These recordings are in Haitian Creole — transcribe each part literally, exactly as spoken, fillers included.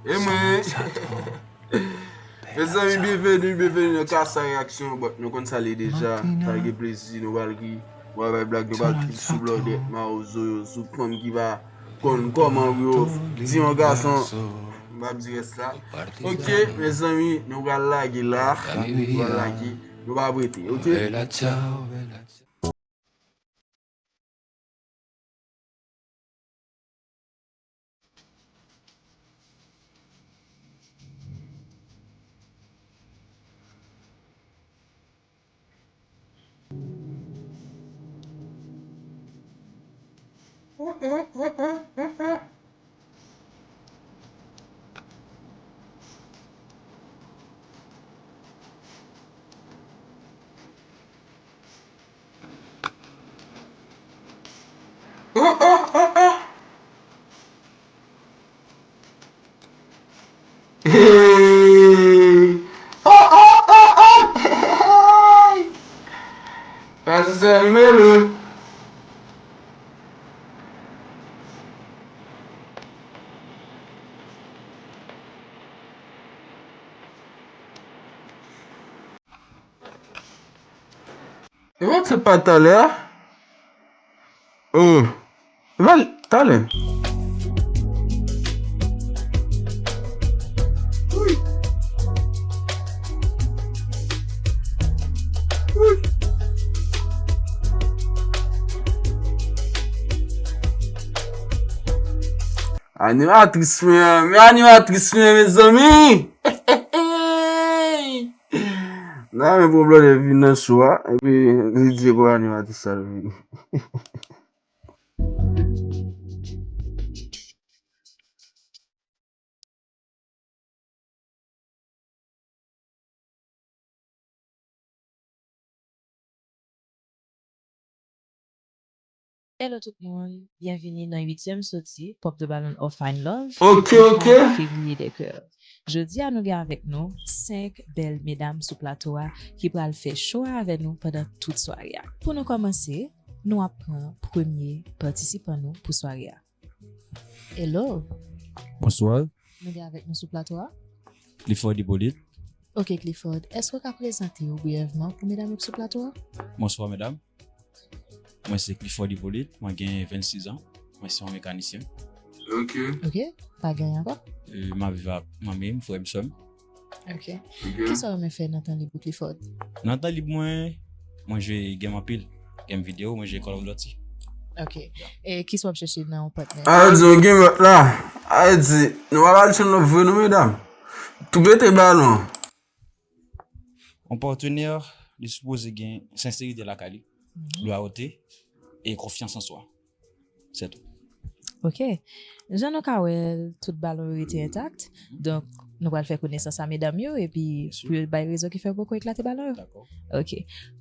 E mwen. Mezanmi, byenveni, byenveni nan Kasa Reaksyon, but nou konn sa l ye deja. Sa gen plezi, nou pral ri, nou pral bay blag, nou pral trip sou blòdèt, mawozo yo, sou fanm ki pa konn kòman pou yo di yon gason. M p ap di rès la. Ok, mezanmi, nou pral lage la. Nou pral lage, nou p ap rete, ok? Hey! Oh, oh, oh, oh! Hey! Pase sèl mele. E WhatsApp pa talè a? Oh. Val, talè. Wi. Wi. Animatris mwen, men animatris mwen, mezanmi! Nan men pwoblèm vin nan show a, epi li di pou animatris sa l vini. Hello tout moun, byenvini nan uityèm soti Pop de Ballon of Fine Love, Ok, ok. Fevriye des Cœurs. Jodi a nou gen avèk nou senk bèl medam sou plato a ki pral fè show a avè nou pandan tout sware a. Pou nou kòmanse, nou ap pran premye patisipan nou pou sware a. Hello. Bonswa. Nou gen avèk nou sou plato a? Clifford Hyppolite. Ok, Clifford, èske w ka prezante w briyèvman pou medam yo k sou plato a? Bonswa, medam. Mwen se Clifford Hyppolite, mwen gen vennsis an. Mwen se yon mekanisyen. Ok. Ok, pa gen ankò? E, m ap viv ak manmi m, frè m, sè m. Ok. Ok. Kisa w renmen fè nan tan lib ou, Clifford? Nan tan lib mwen, mwen jwe game anpil. Game videyo, mwen jwe Call of Duty. Ok. E kisa w ap chèche nan yon patnè? A, di yon game la. A, di, nou pa pral chan lòp vre non, medam. Tou pete balon. Yon patnè, li sipoze gen senserite lakay li, lwayote e konfyans an swa. Se tou. Ok. Jan nou ka wè l, tout balon yo rete entak. Donk, nou pral fè konesans a medam yo, epi Byen si. Pou yo bay rezon ki fè yo poko eklate balon yo. Dakò. Ok.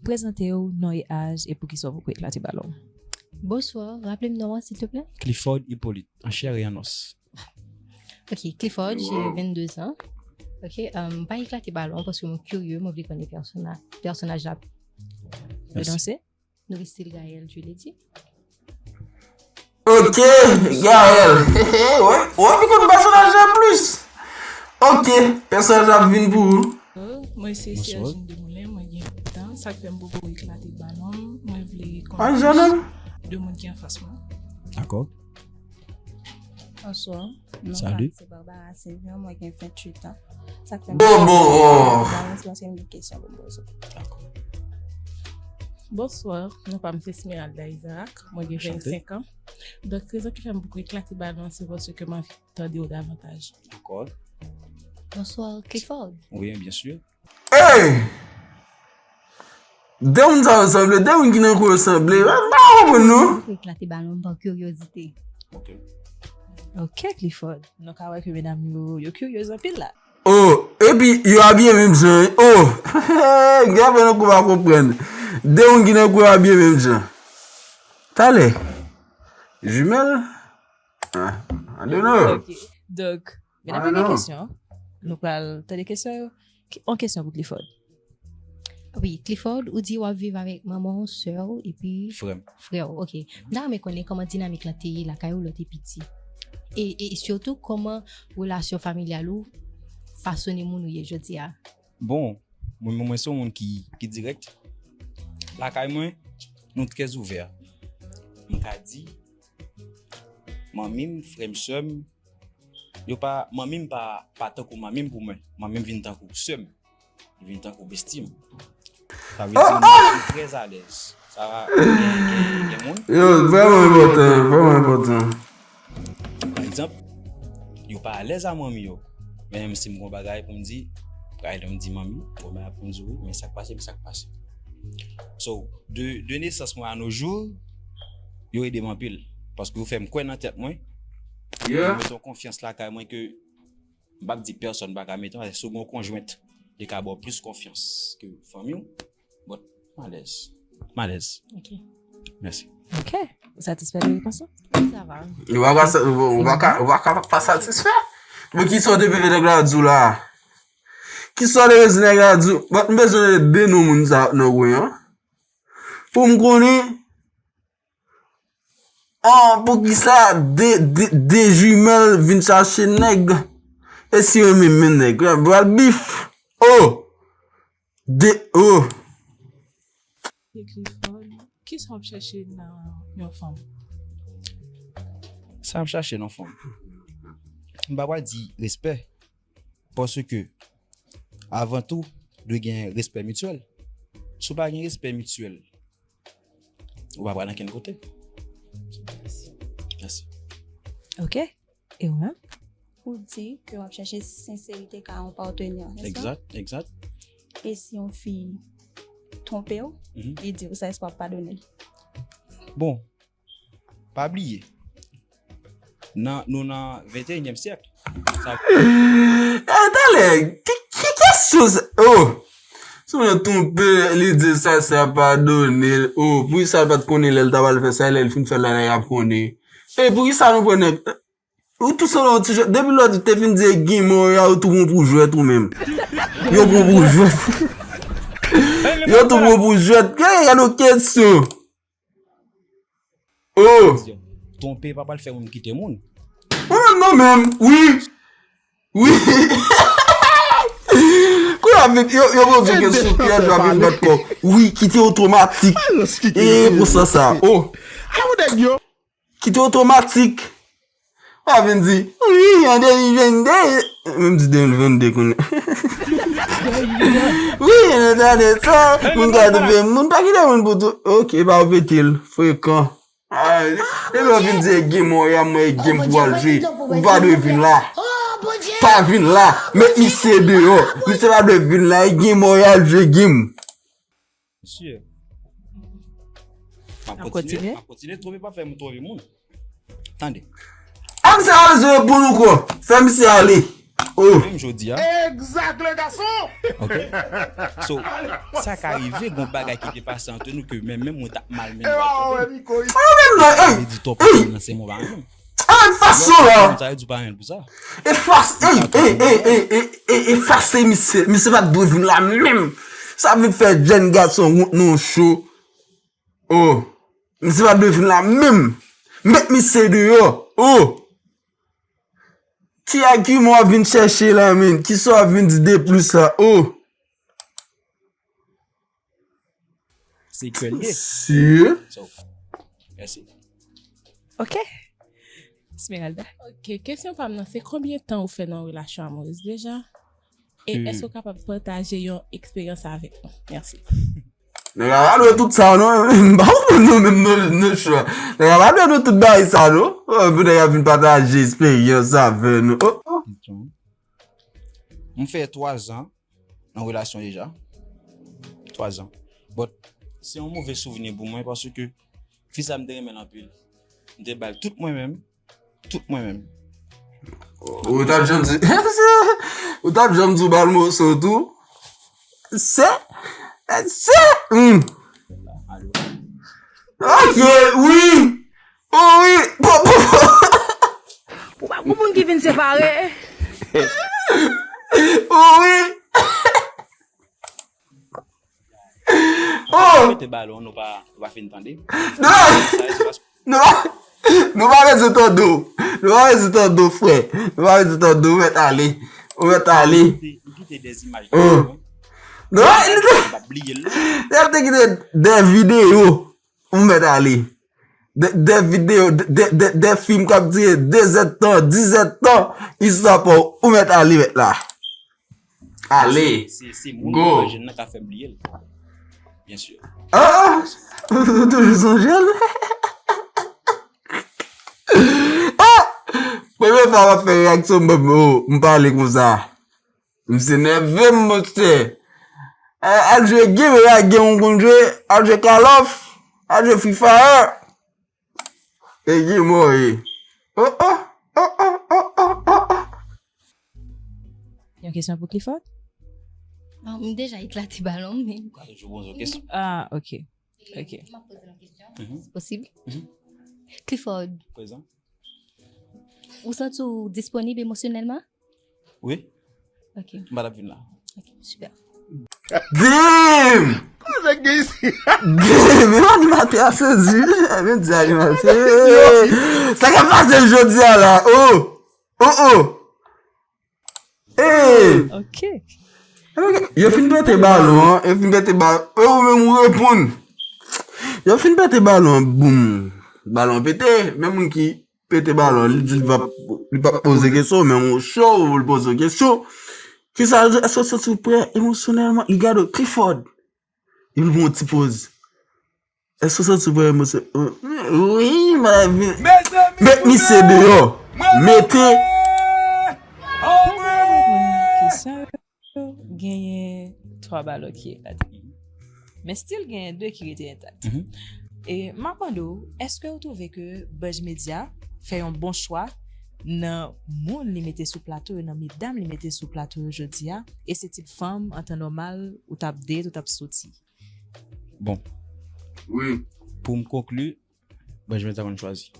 Prezante w, non e aj, e poukisa w poko eklate balon. Bonswa, raple m non an, silteplè? Clifford Hyppolite, an chè e an os. Ok, Clifford, j'ai Wow. vingt-deux ans. Ok, euh, m pa eklate balon paske mwen kirye, mwen vle konnen pèsona-, pèsonaj la. Mèsi. Denonse? Nou gen stil Gaël, je l'ai dit. Ok, Gaël. Wè, wè, pi konn pèsonaj la plis. Ok, pèsonaj la ap vin pou ou. Mwen se Bonswa. Sergine Demoulin, mwen gen venntan, sa k fè m poko eklate balon, mwen vle An konnen jènòm? De moun ki anfas mwen. Dakò. Bonswa. Non pa Salut. Se Barbara Sylvain, mwen gen venntuit an. Sa k fè m Bon, bon, oh. Balance paske m gen kesyon pou m poze w. Dakò. Bonswa, non pa m se Smeralda Isaac, mwen gen Enchanté. Vennsenk an. Donk, rezon ki fè m poko eklate balon, se paske m anvi tande w davantaj. Dakò. Bonswa, Clifford. Wi, byen si. Hey! De moun sa yo sanble, de moun ki nan kwen yo sanble. M pa konprann non. Ou eklate balon m pa kiryozite. Ok. Ok, Clifford. Nou ka wè ke medam yo, yo kiryez anpil la. Oh, epi yo abiye menm jan, wi. Oh! Gade nan kou pa konprann. De moun ki nan kwen yo abiye menm jan. Talè. Jimèl? Ah, I don't know. Ok. Donk, medam yo gen kesyon. Nou pral tande kesyon yo. Ki, on kesyon pou Clifford. Wi, Clifford, ou di w ap viv avèk manman w, sè w, epi Frè m. Frè w, ok. M ta renmen konnen kòman dinamik lan te ye lakay ou lè w te piti. E, e sitou, kòman relasyon familyal ou fasone moun ou ye jodi a? Bon, mwen, mwen se yon moun ki, ki dirèk. Lakay mwen, nou trè ouvè. M ka di, manmi m, frè m, sè m, yo pa, manmi m pa, pa tankou manmi m pou mwen. Manmi m vin tankou sè m. Li vin tankou besti m. Sa vle di, mwen, mwen trè alèz. Sa gen, gen, gen moun. Yo, vrèman enpòtan, vrèman enpòtan. Pa egzanp, yo pa alèz a manmi yo. Men menm si m gon bagay pou m di, pa egzanp, m di manmi, gon bagay pou m di wi, men sa k pase, men sa k pase. So, de, de nesans mwen a no jou, yo ede m anpil. Paske yo fè m kwè nan tèt mwen. Yo mete yon konfyans lakay mwen ke m p ap di pèsonn pa ka mete, paske si w gen yon konjwent, li ka ba w plis konfyans ke fanmi w. But, m alèz. M alèz. Ok. Mèsi. Ok. Ou satisfè de repons lan? Sa va. Ou pa ka, ou pa ka, ou pa ka pa satisfè? Men kisa w te vle nèg la di w la? Kisa w te vle di nèg la di w? But m bezwen de non moun sa nan kwen an. Pou m konnen. Ah, poukisa de, de, de jimèl vin chache nèg? E si yo renmen men nèg la, pral bif. Oh! De, oh! Ekri fò, kisa w ap chache nan yon fanm? Sa m ap chache nan fanm. M pa pral di respè. Paske, avan tou, dwe gen respè mityèl. Si w pa gen respè mityèl, ou pa pral ankenn kote. Mèsi. Ok. E ou menm? Ou di ke w ap chache senserite ka yon patnè, nèspa? Egzat, egzat. E si yon fi twonpe w, li di w sa, èske w ap padone l? Bon, pa bliye, nan, nou nan venteyinyèm syèk. Sa... Talè, ki, ki kesyon sa? Oh! Si yon twonpe, li di sa, sa padone l. Oh, poukisa l pa t konnen lè l ta pral fè sa, lè l fin fè l la, l ap konnen? E poukisa nou pran nèg? Ou tou sèlman yon ti jwèt. Depi lòt ou te fin di e gen mò ya, ou tou pran pou jwèt ou menm. Yo pran pou jwèt. Yo tou pran pou jwèt. Gade, gade yon kesyon. Oh! Twonpe pa pral fè moun kite moun. Mwen menm non menm. Wi. Wi. Kou y ap vin, yo, yo poze w kesyon, pyèj w ap vin bat kò. Wi, kite otomatik. E pou sa sa. Oh. Kite otomatik. W ap vin di, wi, an de mil vennde. Menm di de mil vennde kounye. Wi, an de sa, moun ka twonpe moun, pa kite moun pou tou. Ok, pa repete l, frekan. Depi w vin di e gen mò ya, mwen e gen m pou al jwe. Ou pa dwe vin la. Pa vin la. Met misye deyò. Misye pa dwe vin la, e gen mò ya al jwe game. Mesye. M ap kontinye, m ap kontinye twonpe pa fè m twonpe moun. Tande. A misye pa bezwen reponn ou ankò. Fè misye ale. Oh. Menm jodi a. Exact, le garçon. Ok. So, sa ka rive, gon bagay ki te pase ant nou ke menm, menm mwen t ap mal mennen. Mwen menm nan, ey, ey. Sa vle di twonpe nan se mwen pa menm. A, fason la. Sa yo di pa menm pou sa. Efase, ey, ey, ey, ey, ey, ey, efase misye. Misye pa t dwe vin la menm. Sa vin fè jèn gason wont nan cho. Oh. Misye pa t dwe vin la menm. Met misye deyò. Oh. Ki agiman w ap vin chèche la, menn? Kisa w ap vin di de plis la? Oh. Se ke l ye. Mesye. So, mèsi. Ok. Esmeralda. Ok, kesyon pa m nan, se konbyen tan ou fè nan yon relasyon amourez deja? E èske w kapab pataje yon eksperyans avèk nou? Mèsi. Nèg la pa dwe tout sa non. M pa konprann nou menm non, non chwa. Nèg la pa dwe nou tout bagay sa non. Oh, pou nèg la vin pataje eksperyans avè nou. Oh, oh. M fè twa zan nan relasyon deja. Twa zan. But se yon move souvni pou mwen paske fi sa m te renmen l anpil. M te ba l tout mwen menm. Tout mwen menm. Ou t ap janm di, ou t ap janm di w ba l moso tou? Se, se, hmm. Ok, wi. Oh wi. Po, po, po. Ou pa gon moun ki vin separe. Oh wi. Oh. Mete balon, nou pa, nou pa fin tande. Non. Nou pa, nou pa bezwen tande w. Nou pa bezwen tande w, frè. Nou pa bezwen tande w, ou mèt ale. Ou mèt ale. Li kite, li kite de imaj. Oh. Non, li te, li ap bliye l. Li te kite de videyo. Ou mèt ale. De, de videyo, de, de, de, de fim k ap dire de zèdtan, dis zèdtan, istwa pa w, ou mèt ale mèt la. Ale. Se, se, se moun ki jèn nan ka fè bliye l. Byen si. Ah! Ou toujou sonje l? Ah! Premye fwa m ap fè reyaksyon, m, m pale konsa. Misye nève m, monchè. Al, al jwe game, e pa game ou konn jwe. Al jwe Call of. Al jwe Free Fire. E game ou ye. Oh, oh, oh, oh, oh, oh, oh, oh. Yon kesyon pou Clifford? Ah, m deja eklate balon, men. Ou ka toujou poze yon kesyon. Ah, ok. Ok. M ap poze yon kesyon, si posib. Clifford. Prezan. Ou santi w disponib emosyonèlman? Wi. Ok. M pa t ap vin la. Ok, super. Damn! Damn! E animatè a sezi. Men di animatè. Sa k ap pase jodi a la? Oh! Oh, oh! Hey! Ok. Yo fin pete balon an, yo fin pete balon, e ou menm ou reponn. Yo fin pete balon an, boum. Balon an pete, men moun ki pete balon, li di li p ap, li p ap poze kesyon, men ou cho pou l poze w kesyon. Kisa, èske w santi w prè emosyonèlman? Li gade w, Clifford. Epi l pran yon ti poz. Èske w santi w prè emosyonèlman? Wi, m ap vin. Met misye deyò. Mete. Pandan w reponn kesyon yo, genyen twa balon ki eklate. Men still genyen de ki rete entak. E m ap mande w, èske w twouve ke Budge Media fè yon bon chwa nan moun li mete sou plato yo, nan medam li mete sou plato yo jodi a, e se tip fanm, an tan nòmal, ou t ap date, ou t ap soti? Bon. Wi. Pou m konkli, Budge Media konn chwazi.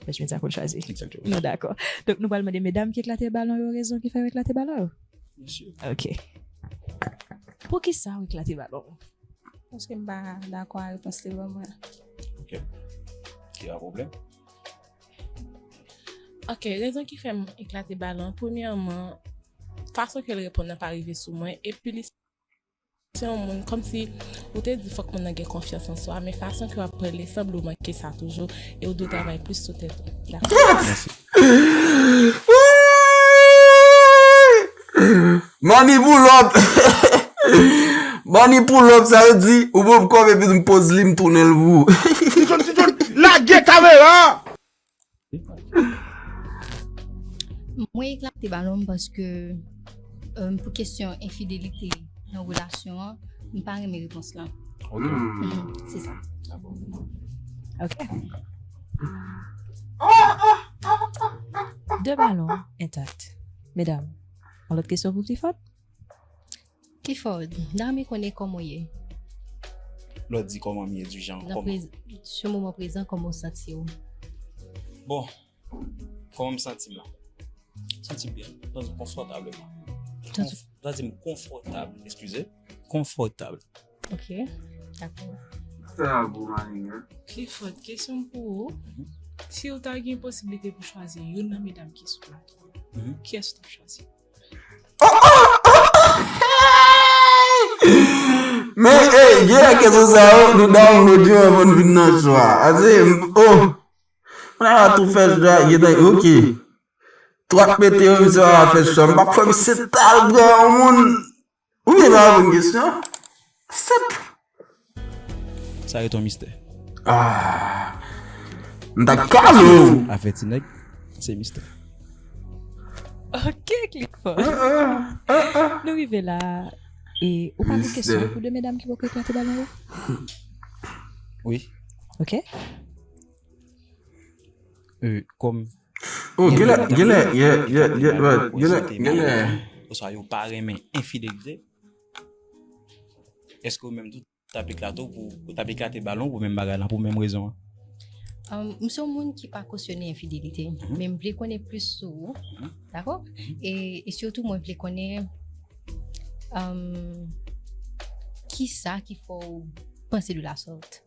Budge Media konn chwazi. Exactement. Nou dakò. Donk, nou pral mande medam ki eklate balon yo rezon ki fè yo eklate balon yo. Byen si. Ok. Poukisa ou eklate balon? Paske m pa dakò ak repons li ban mwen. Ok. Ki pa pwoblèm? Ok, rezon ki fè m eklate balon, premyèman, fason ke l reponn nan pa rive sou mwen, epi li se yon moun, kòmsi ou te di fòk moun nan gen konfyans an swa, men fason ke w ap pran l sanble w manke sa toujou, e w dwe travay plis sou tèt ou. Dakò? Money pull up. Money pull up, sa vle di, ou ban m kòb epi m poz li, m tounen l pou ou. Ti John, Ti John, lage kamera! Mwen eklate balon m paske, euh, pou kesyon enfidelite nan relasyon an, m pa renmen repons lan. Ok. Mhm, se sa. Ok. De balon entak. Medam, yon lòt kesyon pou Clifford? Clifford, n a renmen konnen kòman w ye. Lè w di kòman m ye, di jan, nan kòman? Prez-, sou moman prezan, kòman w santi w? Bon, kòman m santi m la? M santi m byen, m santi m konfòtableman. Santi konf-, m santi m konfòtab, eskize. Konfòtab. Ok, dakò. Sa bon, Marie, hein? Clifford, kesyon m pou ou. Mhm. Si w ta gen posiblite pou chwazi youn nan medam ki sou plato, mhm, kiyès ou t ap chwazi? Men, ey, gen kesyon sa yo, nou download yo anvan n vin nan show a. Ase, oh, mwen a tou fè show a, gen tan, ok. Twòp mete yo, misye pa fè show a. M p ap fè misye t al pran yon moun. Ou byen pa reponn kesyon an? Senp. Sa ret yon mistè. Ah. M t ap kale w. Afè ti nèg, se mistè. Ok, Clifford. Ah, ah, ah, ah. Nou rive la. E ou pa gen kesyon pou de medam ki poko eklate balon yo? Wi. Ok. Euh, kòm Oh, genlè, genlè, yeah, yeah, yeah, right, genlè, genlè. Oswa yo pa renmen enfidelite. Èske ou menm tou t ap eklate w pou, ou t ap eklate balon pou menm bagay lan, pou menm rezon an? Um, m se yon moun ki pa kosyone enfidelite, mhm, men m vle konnen plis sou ou, mhm, dakò? Mhm. E, e sitou mwen vle konnen, um, kisa ki fè w panse de la sorte?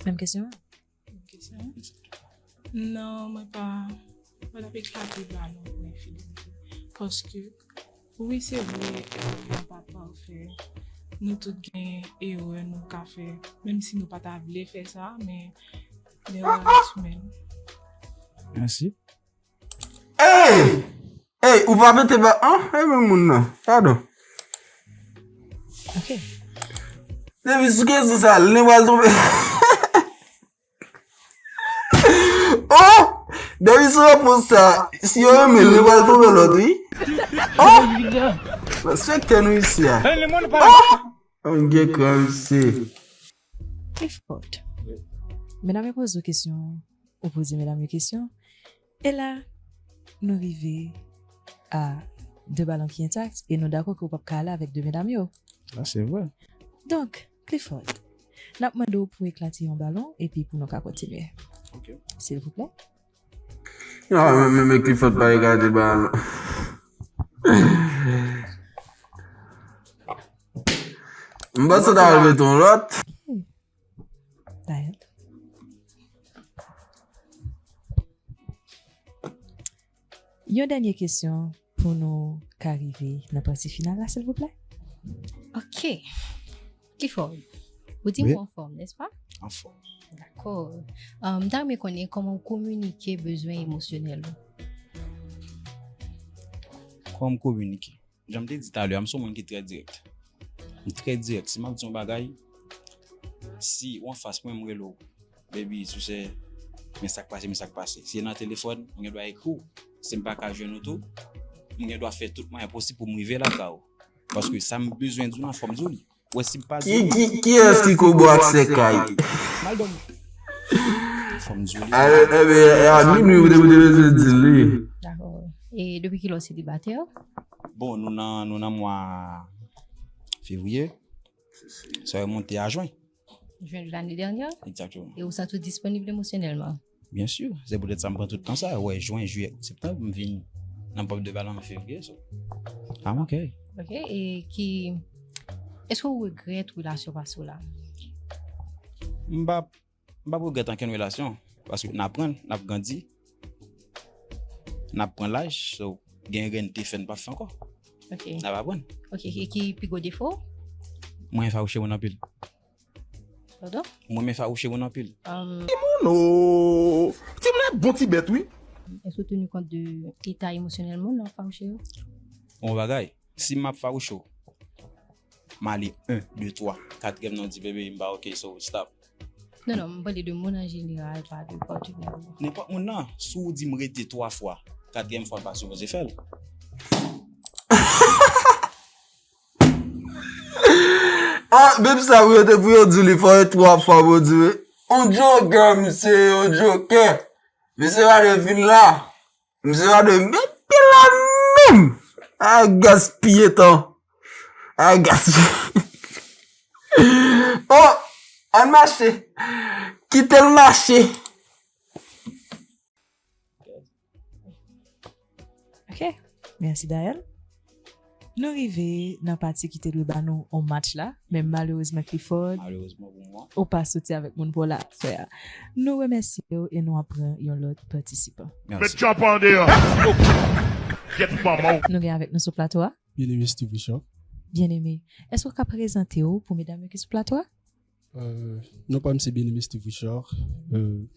Menm kesyon an? Kesyon? Non, mwen pa, mwen pa t ap eklate ba non pou enfidelite. Paske, wi, se vre, erè a pa pafè. Nou tout gen erè nou ka fè. Menm si nou pa ta vle fè sa, men erè rès imèn. Mèsi. Ey! Ey, ou pa mete ba. An? E menm moun nan. Padon. Ok. Depi sou kesyon sa, li pral tonbe. Oh! Depi sou repons sa, si yo renmen, li pral tonbe lòt, wi. Oh! Respekte nou isi a. Oh! Mwen gen kran isi. Clifford. Medam yo poze w kesyon, ou poze medam yo kesyon. E la, nou rive a de balon ki entak e nou dakò ke w p ap ka ale avèk de medam yo. Ah, se vre. Donk, Clifford, n ap mande w pou w eklate yon balon epi pou nou ka kontinye. Ok. Silvouplè. Non, men, men, men Clifford pa eklate balon. M panse ta mete yon lòt. Dayèl. Yon dènye kesyon pou nou ka rive nan pati final la, silvouplè. Ok. Clifford, ou di m ou anfòm, nèspa? Anfòm. Dakò. Um, m ta renmen konnen kòman w kominike bezwen emosyonèl ou. Kòman m kominike? Jan m te di talè a, m se yon moun ki trè dirèk. M trè dirèk. Si m ap di yon bagay, si w anfas mwen, m rele w. Baby, sou se, men sa k pase, men sa k pase. Si e nan telefòn, mwen gen dwa ekri w. Si m pa ka jwenn ou tou, mwen gen dwa fè tout mwayen posib pou m rive lakay ou. Paske sa m bezwen di w nan fòm di w li. Wè si m pa di Ki, ki, kiyès ki kobo ak sèkay? Fòm di w li. A, e, e, e, a minwi, ou te, ou te bezwen di l, wi. Dakò. E depi kilè w selibatè? Bon, nou nan, nou nan mwa fevriye. Sa remonte a jen. Jen de lane dènyè? Egzakteman. E ou santi w disponib emosyonèlman? Byen si. Se poutèt sa m pran tout tan sa. Wè, jen, jiyè, septanm, m vin nan pòp de balan an fevriye. So. I'm ok. Ok, e ki... Èske w regrèt relasyon pase w la? M pa, m pa regrèt ankenn relasyon. Paske n aprann, n ap grandi. N ap pran laj. So, gen erè n te fè, n p ap fè ankò. Ok. N ap aprann. Ok, e ki pi gwo defo? Mwen fawouche moun anpil. Padon? Mwen men fawouche moun anpil. Um, Non. Ti moun bon ti bèt, wi. Èske w tenu kont de eta emosyonèl moun nan fawouche yo? Yon bagay, si m ap fawouche w, m ale en, de, twa, katriyèm nan w di bebe, m pa ok, so stop. Non, non, m pale de moun an jeneral, pa de patnè ou. Nenpòt moun nan, si w di m rete twa fwa, katriyèm fwa pa sipoze fè l. Ah, menm sa, wi, yo te pou yo di li fò e twa fwa, bon Dye. On jokè, misye, on jokè. Misye pa dwe vin la. Misye pa dwe mete la menm. A gaspiye tan. A gaspiye. Oh, ann mache. Kite l mache. Ok. Mèsi, Dayèl. Nou rive nan pati ki te dwe ba nou on match la, men malerezman, Clifford, Malerezman pou mwen. Ou pa soti avèk moun pa w la aswè a. Nou remèsye w e nou ap pran yon lòt patisipan. Mèsi. Tchòp an deyò. Gyèt manman w. Nou gen avèk nou sou plato a Bien-Aimé Steve Richard. Bien-Aimé. Èske w ka prezante w pou medam yo ki sou plato a? Euh, non pa m se Bien-Aimé Steve Richard. Euh,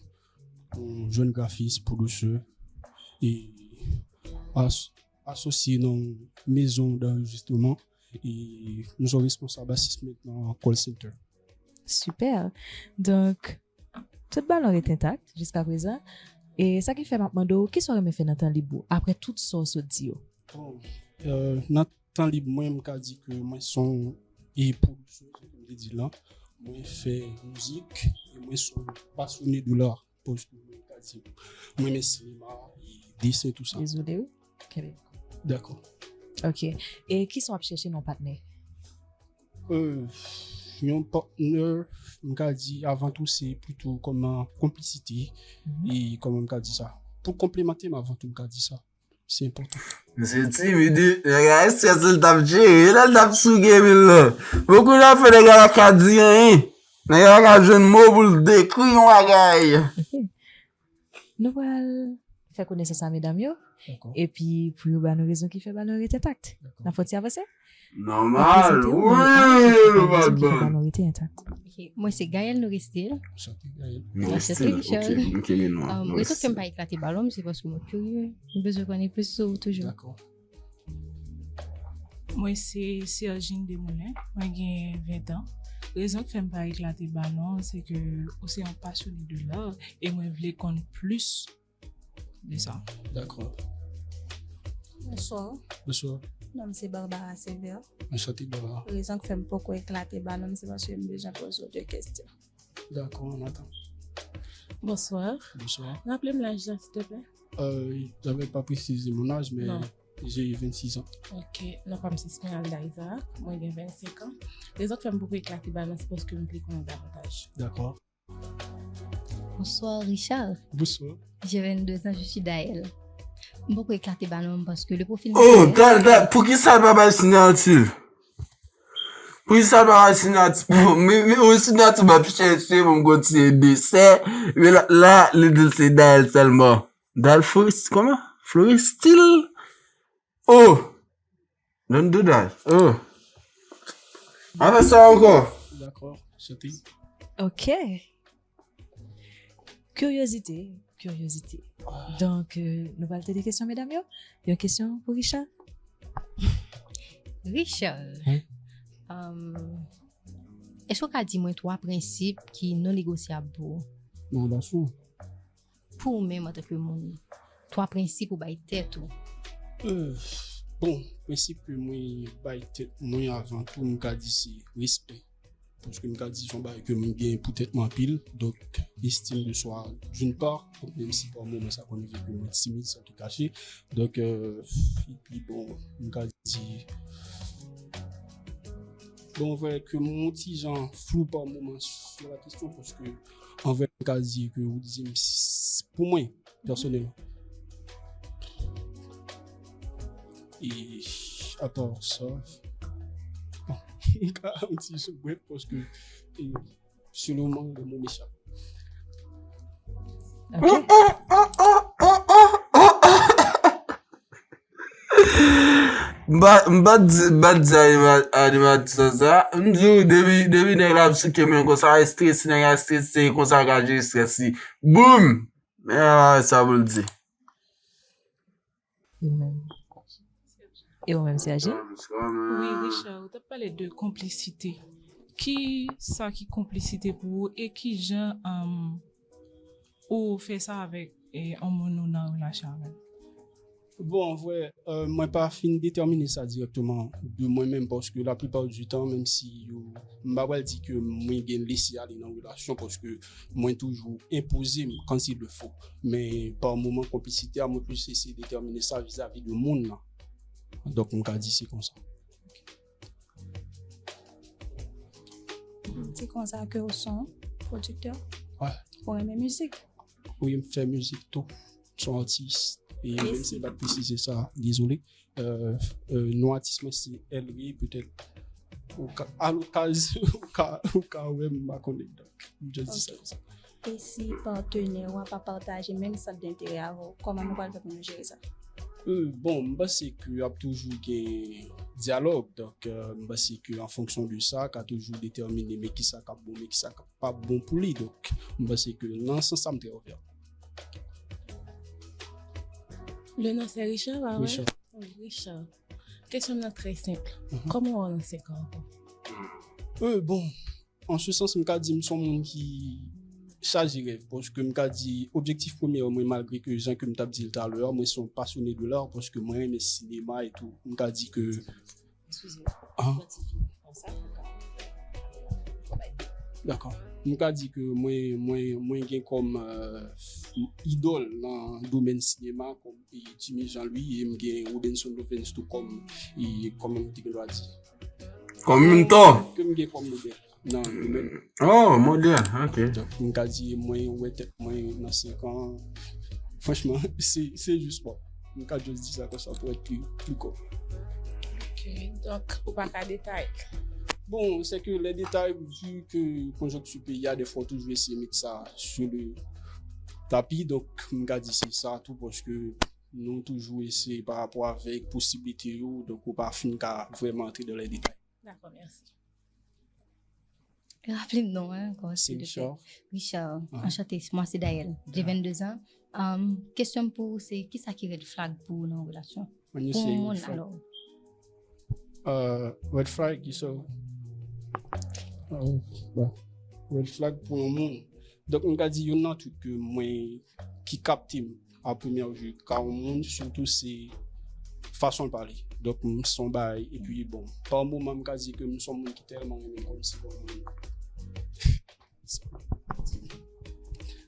yon jèn grafis, pwodiktè e as, asosye nan mezon d'enregistrement e m se yon responsab asistment nan call center. Super. Donk, tout balon ret entak jiska prezan. E sa ki fè m ap mande w, kisa w renmen fè nan tan lib ou, apre tout sa w sot di yo? Bon, euh, nan tan lib mwen, m ka di ke mwen se yon e pwodiktè, jan m te di l lan. Mwen fè mizik, e mwen se yon pasyone de l'art. Paske mwen ka di, mwen renmen sinema, e desen, tou sa. Dezole, wi. Kenbe. Dakò. Ok. E kisa w ap chèche nan yon patnè? Euh, yon patnè, m ka di, avan tou, se plito kòm yon konplisite. E kòman m ka di sa? Pou konplemante m, avan tou, m ka di sa. Se enpòtan. Misye timid, wi. Nèg la, estrès li t ap jere lè l t ap sou game lan. Bokou nan fè nèg la pa ka di anyen. Nèg la ka jwenn mo pou l dekri yon bagay. Ok. Nou pral fè konesans a medam yo. Dakò. Epi pou yo ba nou rezon ki fè balon yo rete entak. Dakò. N ap fè yon ti avanse? Nòmal, wi, nou pa t ban. Ki fè balon rete entak. Ok, mwen se Gaël Norestil. Enchanté, Gaël. Enchanté, Richard. Ok, ok, men nou. Um, rezon k fè m pa eklate balon m, se paske mwen kirye. Mwen bezwen konnen plis sou ou toujou. Dakò. Mwen se Sergine Desmoulins, mwen gen ven an. Rezon k fè m pa eklate balon, se ke ou se yon pasyone de lar e mwen vle konn plis de sa. Dakò. Bonswa. Bonswa. Non m se Barbara Sévère. Enchanté, Barbara. Rezon k fè m poko eklate balon m, se paske m bezwen poze w de kesyon. Dakò, ann atann. Bonswa. Bonswa. Raple m laj la, silteplè. Euh, j'avais pas précisé mon âge, mais j'ai vingt-six ans. Ok, non pa m se Esmeralda Isaac, mwen gen vennsenk an. Rezon k fè m poko eklate balon, se paske m vle konnen davantaj. Dakò. Bonsoir, Richard. Bonsoir. J'ai vingt-deux ans, je suis Daël. M poko eklate balon m paske le profil... Oh, ta, ta, poukisa l pa bay siyati l? Poukisa l pa bay siyati? Men, men, yon siyati m ap chèche pou m kontinye desè. Men la, la, li di l se Daël sèlman. Daël Floris, kòman? Floristil? Oh! Don't do that. Oh. An fè sa ankò. Dakò, chante. Ok. Kiryozite, kiryozite. Donk, euh, nou pral tande kesyon medam yo. Yon kesyon pou Richard. Richard, um, èske w ka di mwen twa prensip ki non negosyab pou ou? Nan relasyon. Pou ou menm antanke moun, twa prensip ou bay tèt ou? Euh, bon, prensip ke mwen bay tèt mwen avan tou, m ka di se respè. Paske m ka di se yon bagay ke mwen gen pou tèt mwen anpil. Donk, estime de swa, d'une part, menm si pa moman sa konn rive ke mwen timid, sa tou kache. Donk, euh, epi bon, m ka di, bon, anvre ke mwen yon ti jan flou pa moman sou la kesyon, paske anvre m ka di ke ou di m s-, pou mwen, pèsonèlman. E, apa sa, bon, m ka yon ti soubrèt paske, e, selon mwen, le mot m'échappe. Ok. M pa, m pa t di, m pa t di anima-, animatè sa. M di w, depi, depi nèg la ap souke men konsa, estresi, nèg la estresi, se konsa l ka jere estrès li. Boum! Men sa pou l di. E ou menm? E ou menm, Sergine? Wi, Richard, ou t ap pale de konplisite. Ki sa ki konplisite pou ou e ki jan, um, ou fè sa avèk, eh, yon moun ou nan relasyon avè l? Bon, anvre, euh, mwen pa fin detèmine sa dirèkteman de mwen menm, paske laplipa di tan, menm si yo, m pa pral di ke mwen gen lese ale nan relasyon, paske mwen toujou enpoze m quand il le faut. Men pa moman, konplisite a, mwen plis eseye detèmine sa vizavi de moun nan. Donk, m ka di se konsa. Se konsa ke ou se yon pwodiktè? Wi. Ou renmen mizik? Wi, m fè mizik tou. M se yon atis. E menm si m pa t presize sa, dezole. Euh, euh, non atis mwen se Elry, petèt ou ka, alokaz, ou ka, ou ka wè m, m pa konnen. Donk, m just di sa konsa. E si patnè w a pa pataje menm sant denterè avè w, kòman nou pral fè pou nou jere sa? Euh, bon, m panse ke ap toujou gen dyalòg. Donk, euh, m panse ke an fonksyon de sa, ka toujou detèmine men kisa k ap bon, men kisa k ap pa bon pou li. Donk, m panse ke nan sans sa, m trè ouvè. Le nom c'est Richard, pa vre? Richard. Wi, Richard. Kesyon m nan trè senp. Mhm. Kòman w wè w nan senk an ankò? Euh, bon, an se sans, m ka di m se yon moun ki chaje rèv, paske m ka di objektif premye mwen, malgre ke jan ke m t ap di l talè a, mwen se yon pasyone de lar, paske mwen renmen sinema e tou. M ka di ke... Eskize m. Ah. Yon ti fi konsa, ou ka, ou ka bay. Dakò. M ka di ke mwen, mwen, mwen gen kòm, euh, idòl nan domèn sinema, kòm, e, Jimmy Jean Louis, e m gen Robinson Lovens tou kòm, e, kòman m te gen dwa di? Kòm menntò. Ke m gen kòm modèl nan domèn. Oh, modèl, ok. Donk, m ka di mwen wè tèt mwen nan senk an. Franchman, se, se jis bon. M ka just di sa konsa pou èt pli, pli kò. Ok, donk, ou pa ka detaye? Bon, c'est que les détails, vu que conjoncture pays a, des fois, on toujours essaie de mettre ça sur le tapis. Donc, m ka di se sa tou, paske nou toujou eseye pa rapò avèk posiblite yo, donk ou pa fin ka vrèman antre dans les détails. D'accord, merci. Raple m non, hein, comment c'est de Richard. Richard, enchanté, moi c'est Daël, j'ai vingt-deux ans. Um, question pour vous, c'est qui ça qui red flag pour vous dans une relation? Pour un monde, alors. Uh, red flag, so, oh, bon. Red flag pour un monde. Donk, m ka di youn nan tout ke mwen ki kapte m a premyè vue ka yon moun, sitou se fason l pale. Donk, m se yon bagay, epi bon, pa moman m ka di ke m se yon moun ki tèlman renmen kòm si bon moun.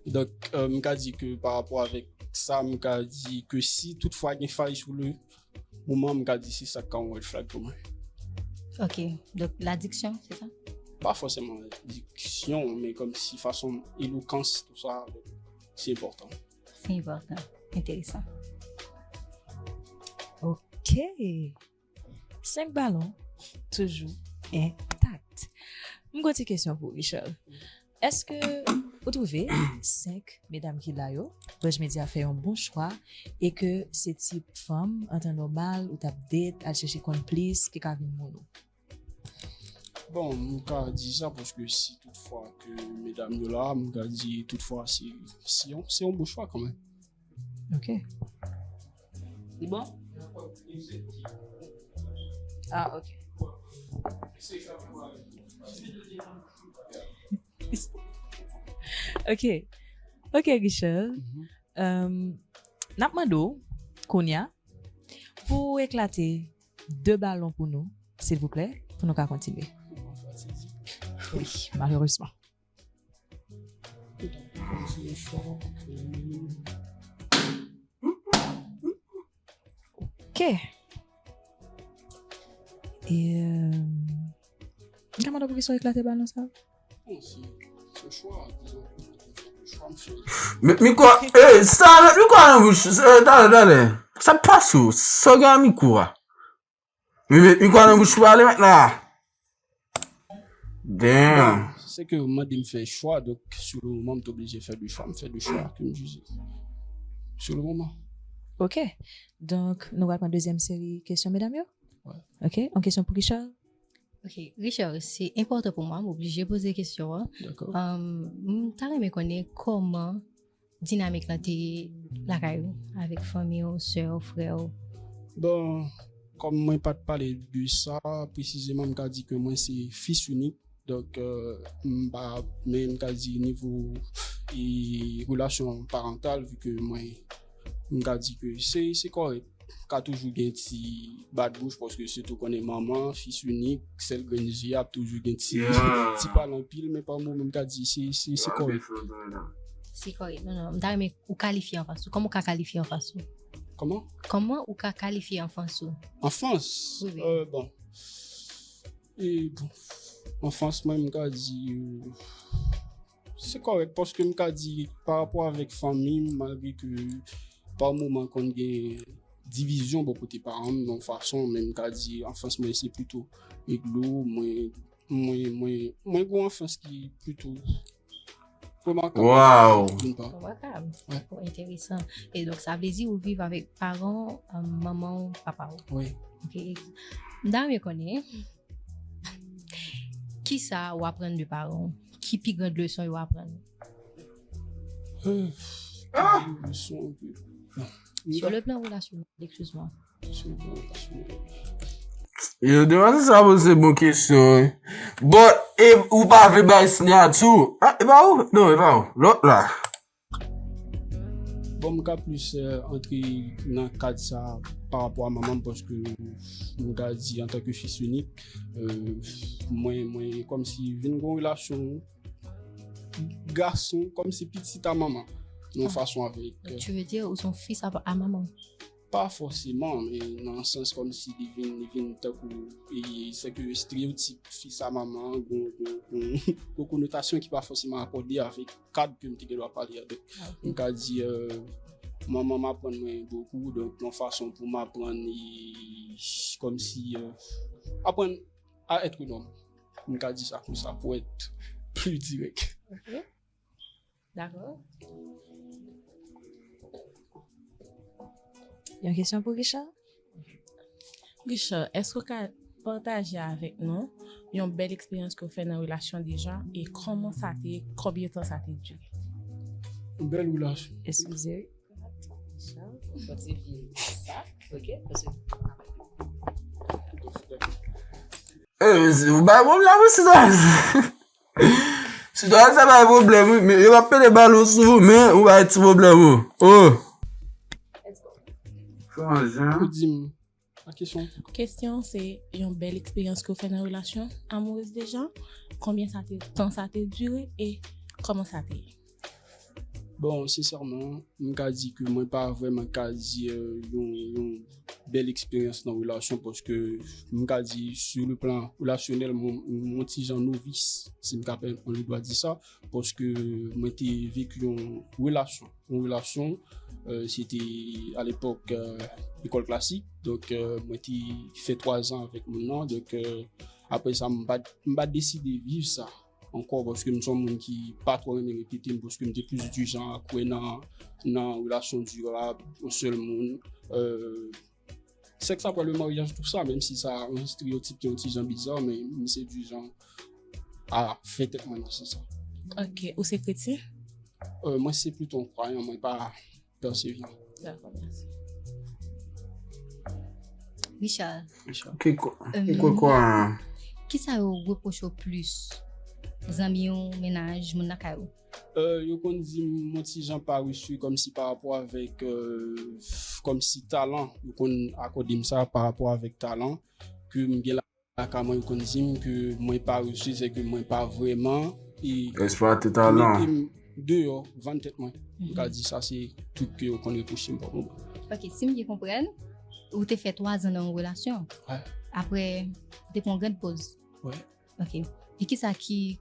Donk, euh, m ka di ke pa rapò avèk sa, m ka di ke si toutfwa gen fay sou le moman, m ka di se sa k ka yon red flag pou mwen. Ok, donc la diction, c'est ça? Pa fòseman diksyon, men kòm si fason elokans, tou sa, se enpòtan. C'est important, intéressant. Ok. Senk balon, toujou entak. M gon ti kesyon pou Richard. Èske ou twouve senk medam ki la yo, Buzz Media fè yon bon chwa e ke se tip fanm, an tan nòmal, ou t ap date, al chèche konn plis, ki ka vin moun ou? Bon, m ka di sa paske si toutfwa ke medam yo la, m ka di toutfwa se se yon, se yon bon chwa kanmenm. Ok. Li bon? Ah, ok. Ok. Ok, Richard. Um, n ap mande w, kounye a, pou w eklate de balon pou nou, silvouplè, pou nou ka kontinye. Wi, malerezman. Ok. E, euh, m ka mande w poukisa w eklate balon sa? Met mikwo a, ey, sa, met mikwo a nan bouch, talè, talè. Sa k pase w? Sa w gen ak mikwo a? Met mikwo a nan bouch ou pale mentnan. Damn. Se ke ou mande m fè chwa, donk sou le moman m te oblije fè de chwa, m fè de chwa ke m jije. Sou le moman. Ok. Donk, nou pral pran dezyèm seri kesyon medam yo? Wi. Ok, yon kesyon pou Richard? Ok, Richard, se enpòtan pou mwen, m oblije poze kesyon an. Dakò. Um, m ta renmen konnen kòman dinamik lan te ye lakay ou, avèk fanmi w, sè w, frè w? Bon, kòm mwen pa t pale de sa presizeman, m ka di ke mwen se fis inik. Donk, euh, m pa, men m ka di nivo e relasyon parantal, vi ke mwen, m ka di ke se, se kòrèk. Ka toujou gen ti bat bouch, paske sitou konnen manman, fis inik, sèl grenn je, ap toujou gen ti, ti pale anpil, men pa moman m ka di se, se, se kòrèk. Se kòrèk, non, non, m ta renmen ou kalifye anfans ou. Kòman ou ka kalifye anfans ou? Kòman? Kòman ou ka kalifye anfans ou? Anfans? Wi, wi. Euh, bon. E bon, anfans mwen, m ka di, euh, se kòrèk, paske m ka di, pa rapò avèk fanmi m, malgre ke pa moman konn gen divizyon bò kote paran m, nan yon fason, men m ka di, anfans mwen, se plito eglo, mwen, mwen, mwen, mwen gen yon anfans ki plito remakab. Wow. D'une part. Remakab. Wi. Oh, enteresan. E donk, sa vle di ou viv avèk paran w, euh, manman w, papa w? Wi. Ok. M ta renmen konnen, kisa w aprann de paran w? Ki pi gran leson yo aprann ou? Euh, leson ke, Sur le plan relasyonèl, excuse-moi. Sur le plan relasyonèl. Yo, demann sa poze bon kesyon, wi. Bon, e ou pa vle bay siyati w? Ah, e pa ou? Non, e pa ou. Lòt la. Bon, m ka plis, euh, antre nan kad sa pa rapò a manman m, paske m ka di, antanke fis inik, euh, mwen, mwen kòmsi vin gen yon relasyon gason, kòmsi pitit a manman, nan yon fason avèk, euh, Tu veux dire, ou se yon fis a, a manman? Pa fòseman, men nan sans kòmsi li vin, li vin tankou, e, se ke estreyotip fis a manman, gon, gon, gon, gon konotasyon ki pa fòseman akòde avèk kad ke m te gen dwa pale a. Donk, m ka di, euh, manman m aprann mwen bokou, donk, yon fason pou m aprann, e, kòmsi, euh, aprann à être un homme. M ka di sa konsa pou être plus direct. Ok. Dakò. Yon kesyon pou Richard? Richard, èske w ka pataje avèk nou yon bèl eksperyans ke w fè nan relasyon deja e kòman sa te ye, konbyen tan sa te dire? Yon bèl relasyon. Eskize. Richard, ou pati vin sa, ok? Paske Eh, si ou bay pwoblèm wi, si sa. Si sa bay pwoblèm wi, men yo pa pede balon sou ou, men ou bay ti pwoblèm ou. Oh. Ou di m la kesyon. Kesyon se yon bèl eksperyans ke w fè nan relasyon amourez deja, konbyen sa te tan sa te dire e kòman sa te ye? Bon, sensèman, m ka di ke mwen pa vrèman ka di euh, yon, yon bèl eksperyans nan relasyon paske m ka di sou le plan relasyonèl mwen mwen ti jan novis, si m ka pèmèt mwen le dwa di sa, paske mwen te veki yon relasyon. Yon relasyon, euh, se te alepòk euh, lekòl klasik, donk euh, mwen te fè twa zan avèk moun nan, donk euh, apre sa m pa m pa deside viv sa ankò paske m se yon moun ki pa twò renmen repete m paske m te plis di jan a kwè nan nan relasyon dirab, yon sèl moun. Euh, sèks apre le maryaj tou sa, menm si sa yon estreyotip ki yon ti jan biza, men m se di jan a fè tèt mwen nan sans sa. Ok, ou se kretyen? Euh, mwen se plito yon kwayan, mwen pa pèsevyan. Dakò, mèsi. Richard, Ki ko- ki ko- kwa kisa yo repwoche w plis? Zanmi w, mennaj, moun lakay ou? Euh, yo konn di m yon ti jan parese kòmsi pa rapò avèk euh, kòmsi talan. Yo konn akòde m sa pa rapò avèk talan ke m gen lakay mwen. Yo konn di m ke mwen parese, se ke mwen pa vrèman e eksplwate talan. Mete m deyò, vann tèt mwen. M ka di sa se tout ke yo konn repwoche m pa moman. Ok, si m byen konprann, ou te fè twa zan nan yon relasyon. Wè. Apre, ou te pran yon grann poz. Wè. Ok. E kisa ki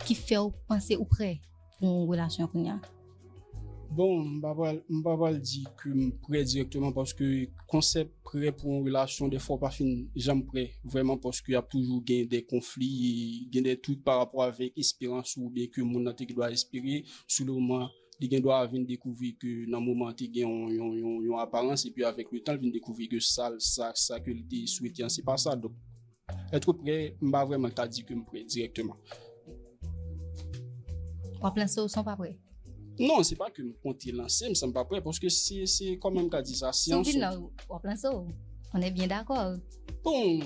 ki fè w panse ou prè pou yon relasyon kounye a? Bon, m pa pral m pa pral di ke m prè dirèkteman paske konsèp prè pou yon relasyon dèfwa w pa fin janm prè vrèman paske y ap toujou gen de konfli e gen de twik pa rapò avèk esperans ou oubyen ke moun nan te gen dwa espere sou le moman li gen dwa vin dekouvri ke nan moman te gen yon yon yon yon aparans epi avèk le tan l vin dekouvri ke sa sa sa ke l te swete an se pa sa donk être prè m pa vrèman ka di ke m prè dirèkteman. W ap lanse w san w pa prè? Non, se pa ke m konte lanse m san m pa prè paske se se kòman m ka di sa se Si w yon vin sou- la, w ap lanse w. On est bien d'accord. Bon,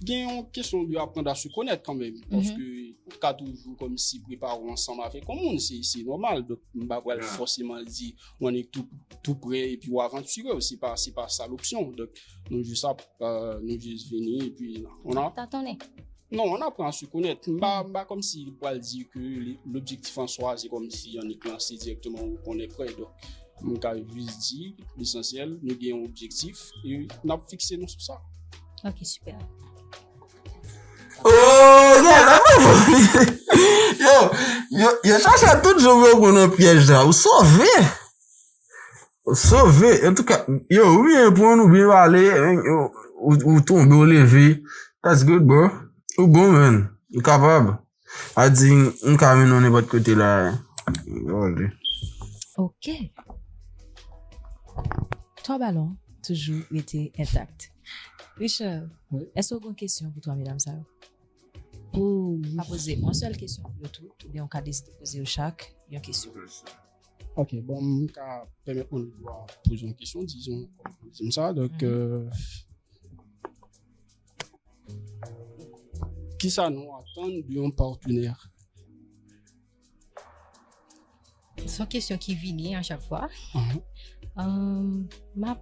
gen yon kesyon de apprendre à se connaître kanmenm paske ou ka toujou kòmsi prepare w ansanm avèk yon moun se se nòmal donk m pa pral fòseman di ou annik tou tou prè epi w avantire w se pa se pa sa lopsyon donk nou jis ap euh, nou jis vini epi on a Tatonnen. Non, on apprend à se connaître. M pa, m pa kòmsi pral di ke li- l'objectif en soi se kòmsi annik lanse dirèkteman ou konnen prè. Donk, m ka jis di, lesansyèl, nou gen yon objektif e n ap fikse nou sou sa. Ok, super. Oh, yeah, la yo, yo, yo chache tout jan pou yo pran nan pyèj la. Ou sove. Ou sove. Antouka, yo, ou byen pran, ou byen pale, yo, ou, ou tonbe, ou leve. That's good, bro. Ou bon, man. Ou kapab. A di, m ka mennen w nenpòt kote la. Yo, ale. Ok. Twa balon toujou rete entak. Richard, Wi. Èske w gen kesyon pou twa medam sa yo? Pou Ou ka poze yon sèl kesyon pou yo tout, oubyen ou ka deside poze yo chak yon kesyon. Ok, bon, m ka pèmèt mwen dwa poze yon kesyon, dizon, kòm di m sa. Donk, euh, kisa nou atann de yon patenè? Se yon kesyon ki vini a chak fwa. Um, m ap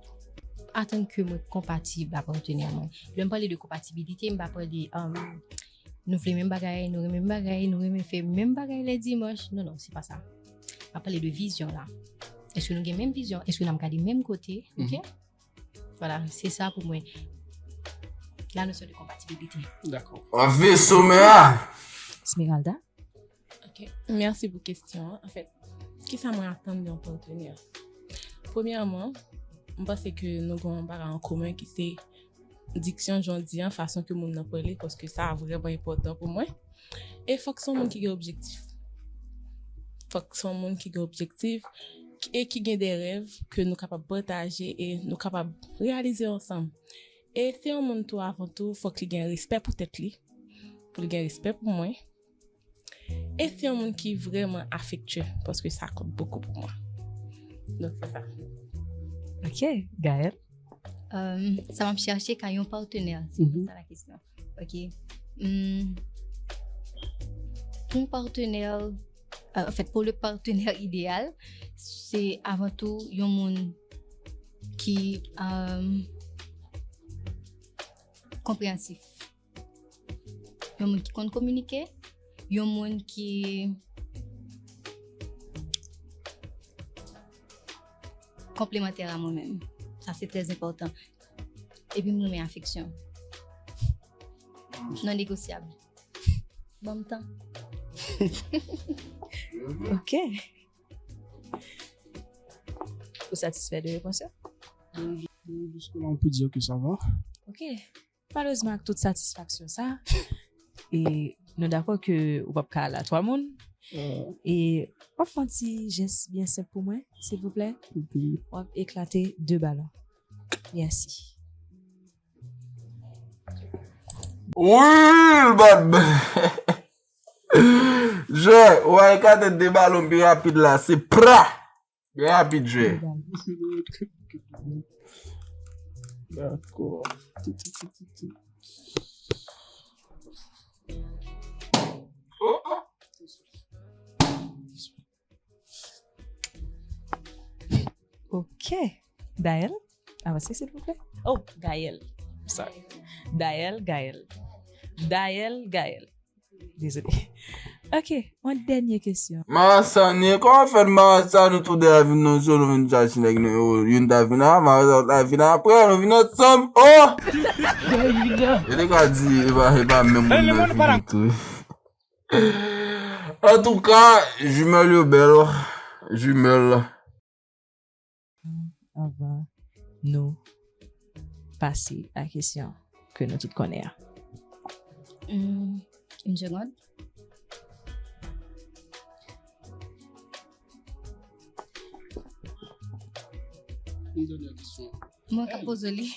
atann ke mwen konpatib ak patenè mwen. Lè m pale de konpatibilite, m pa pale um, nou vle menm bagay, nou renmen menm bagay, nou renmen fè menm bagay lè dimanch. Non, non, se pa sa. M ap pale de vizyon la. Èske nou gen menm vizyon? Èske n ap gade menm kote? Ok? Voilà, se sa pou mwen. La notion de compatibilité. Dakò. W ap veye somè a. Smeralda? Ok, mèsi pou kesyon an. Anfèt, kisa mwen atann de yon patenè? Premyèman, m panse ke nou gen yon bagay an komen ki se diksyon jan w di an, fason ke moun nan pale, paske sa vrèman enpòtan pou mwen. E fòk se yon moun ki gen objektif. Fòk se yon moun ki gen objektif e ki gen de rèv ke nou kapab pataje e nou kapab reyalize ansanm. E se yon moun tou, avan tou, fòk li gen respè pou tèt li, pou li gen respè pou mwen. E se yon moun ki vrèman afektye, paske sa kont bokou pou mwen. Donk, se sa. Ok, Gaëlle. Euh, sa m ap chache ka yon patnè, se pou sa la kesyon. Ok. Hmm. Pou yon patnè, euh, en fait, pou le patnè ideyal, se avan tou yon moun ki euh, konpreyansif. Yon moun ki konn kominike, yon moun ki konplemantè a mwen menm. Sa se trè enpòtan. Epi m renmen afeksyon. Non negosyab. Ban m tan. Ok. Ou satisfè de repons yo? Jusque-là, on peut dire que ça va. Ok. Malerezman, ak tout satisfaksyon sa, e nou dakò ke ou p ap ka al a twa moun. E w ap fè yon ti jès byen senp pou mwen, silvouplè. W ap eklate de balon. Mèsi. Wi, bad man. Je, w a eklate de balon pi rapid la, se pra! Byen rapid, Je. Dakò. Ok. Daëlle, avanse, silvouplè. Oh, Gaëlle. Sorry. Daëlle, Gaëlle. Daëlle, Gaëlle. Dezole. Ok, yon dènye kesyon. Marasa, nou ye kòman fè marasa nou tou de a vin nan zòn, nou vin chache nèg nou yo, youn ta vin avan, marasa ta vin apre, nou vin ansanm. Oh! Yo te ka di, e pa, e pa menm moun nan vini tou. Antouka, jimèl yo bèl. Jimèl. Anvan nou pase a kesyon ke nou tout konnen an. Hmm, une seconde. Une dernière question. Mwen ka poze li.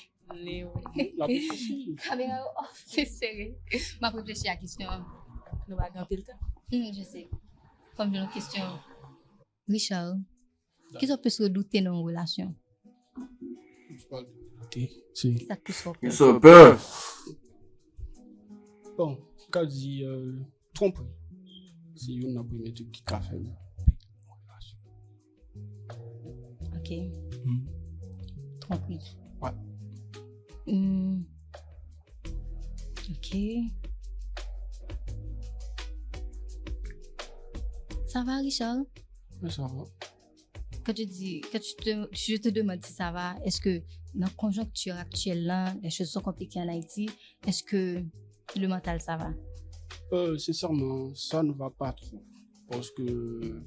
La réfléchi. Kamera yo off, se sere. M ap reflechi a kesyon an. Nou pa gen anpil tan. Hmm, je sais. Fò m jwenn yon kesyon. Richard, kisa w plis redoute nan yon relasyon? Je parle de beauté. C'est Kisa k plis fè w pè? Kisa w pè? Bon, m ka di euh, twonpri. Se youn nan premye trik ki ka fè m. Ok. Hmm. Twonpri. Ouais. Hmm. Ok. Ça va, Richard? Mais ça va. Quand tu dis, quand tu te, je te demande si ça va, est-ce que dans la conjoncture actuelle, là, les choses sont compliquées en Haïti, est-ce que le mental, ça va? Euh, sincèrement, ça ne va pas trop. Parce que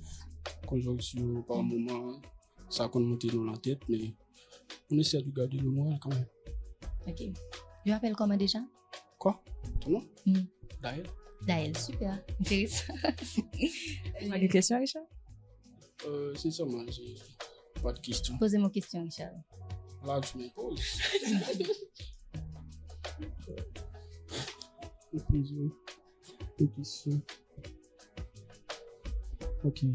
conjoncture par moment, ça compte monter dans la tête, mais on essaie de garder le moral quand même. Ok. Je m'appelle comment déjà? Quoi? Ton nom? Hmm. Daëlle. Daëlle, super. Intéressant. Ou gen kesyon, Richard? Euh, sincèrement, j'ai pas de questions. Posez-moi question, Richard. Là, tu me poses. Ou poze yon kesyon. Ok.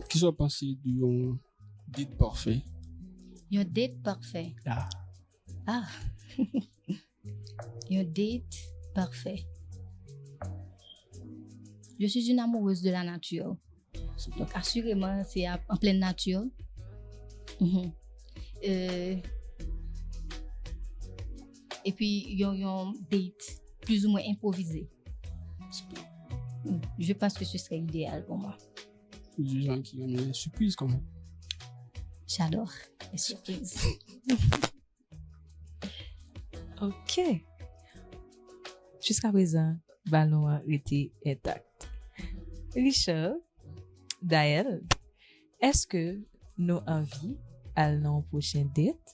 Kisa w panse de yon date parfait? Yon date parfait. Ah. Ah. Yon date parfait. Je suis une amoureuse de la nature. Donc, assurément, c'est à- en pleine nature. Mhm. Euh, et puis, yon, yon date plus ou moins improvisé. Je pense que ce serait idéal pour moi. Ou di jan ki renmen sipriz kanmenm. J'adore les surprises. Ok. Jiska prezan, balon an rete entak. Richard, Daëlle, èske nou anvi al nan yon pwochen date?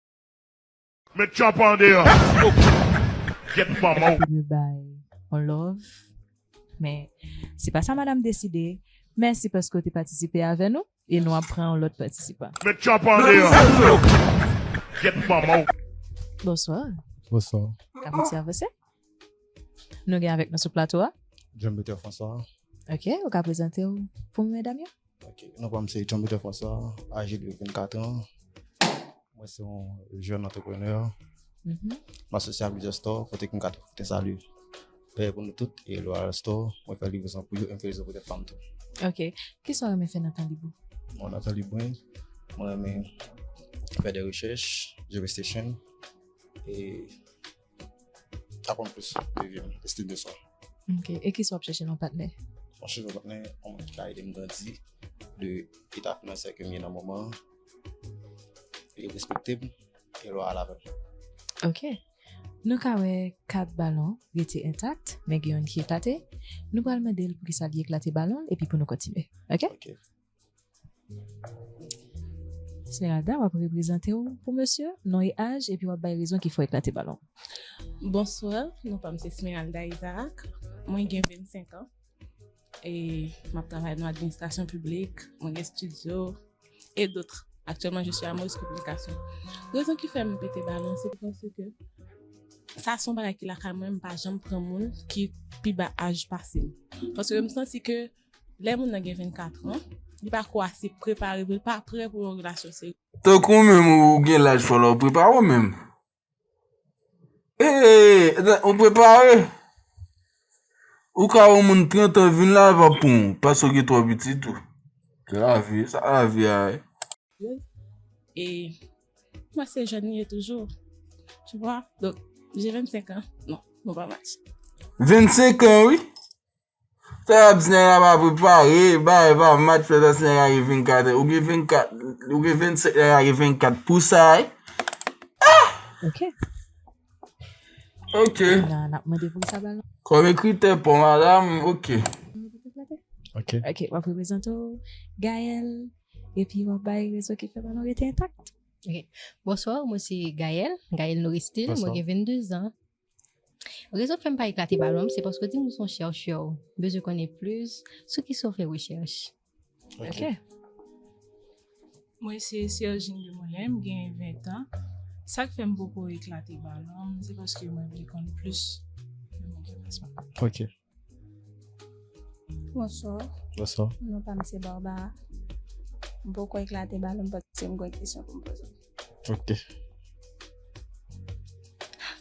Met tchòp an deyò. Gyèt manman w. Pou yo bay on love. Men, se pa sa madanm deside. Mèsi paske w te patisipe avè nou. E nou ap pran yon lòt patisipan. Met tchòp an deyò. Gyèt manman w. Bonswa. Bonswa. Kòman ti avanse? Nou gen avèk nou sou plato a. John Peter François. Ok, ou ka prezante w pou medam yo? Ok, non pa m se John Peter François, aje de vennkat an. Mwen se yon jèn antreprenè. Mhm. M asosye a plizyè store, kote ke m ka tou fè salu. Peye pou nou tout, e L'Oral Store, mwen fè livrezon pou yo, e m fè livrezon pou tèt pa m tou. Ok. Kisa w renmen fè nan tan lib ou? Bon, nan tan lib mwen, mwen renmen fè de rechèch, jere station, e aprann plis de vi m, estim de swa. Ok. E kisa w ap chèche nan yon patnè? Mwen chèche yon patnè, yon moun ki ka ede m grandi de eta finansyè ke m ye nan moman an, e respekte m, e lwa a lavel. Ok. Nou ka wè kat balon rete entak, men gen youn ki eklate. Nou pral mande l poukisa li eklate balon l, epi pou nou kontinye. Ok? Ok. Esmeralda, w ap reprezante w pou mesye, non e aj, epi w ap bay rezon ki fè w eklate balon. Bonswa, non pa m se Esmeralda Isaac. Mwen gen vennsenk an. E m ap travay nan administrasyon piblik, mwen gen estidyo, et d'autres. Actuellement, je suis à Maurice Communication. Rezon ki fè m pete balon, se paske sa se yon bagay ki lakay mwen, m pa janm pran moun ki pi ba aj pase m. Paske m santi ke lè moun nan gen vennkat an, li pa ko ase prepare, li pa prè pou yon relasyon serye. Tankou menm ou gen laj fò la, ou prepare w menm. Ee, ou prepare. Ou ka wè yon moun trant an vin la, li pa pou ou, paske w gen twò piti tou. Se lavi, sa lavi a ye. E mwen se jèn li ye toujou. Tu vois? Donc, j'ai vingt-cinq ans. Non, nou pa match. Vennsenk an, wi. Sa y ap di nèg la pa prepare, bagay pa match, fè sa si nèg la gen vennkat, ou gen vennkat, ou gen vennsenk, nèg la gen vennkat pou sa, wi. Ok. Ok. N a, n ap mande pou sa balon. Kòm ekritè pa w, madam, ok. Ok. Ok, w ap reprezante w, Gaël, epi w ap bay rezon ki fè balon rete entak. Ok. Bonswa, mwen se Gaël, Gaël Noristil, mwen gen vennde zan. Rezon k fè m pa eklate balon m, se paske w di m ou se yon chèchè, m bezwen konnen plis sou kisa w fè rechèch. Ok. Ok. Mwen se Sergine Dumoulin, m gen ven an. Sa k fè m poko eklate balon m, se paske mwen vle konn plis de moun ki pase mwen. Ok. Bonswa. Bonswa. Non pa m se Barbara. M poko eklate balon m paske m gen kesyon pou m poze w. Ok.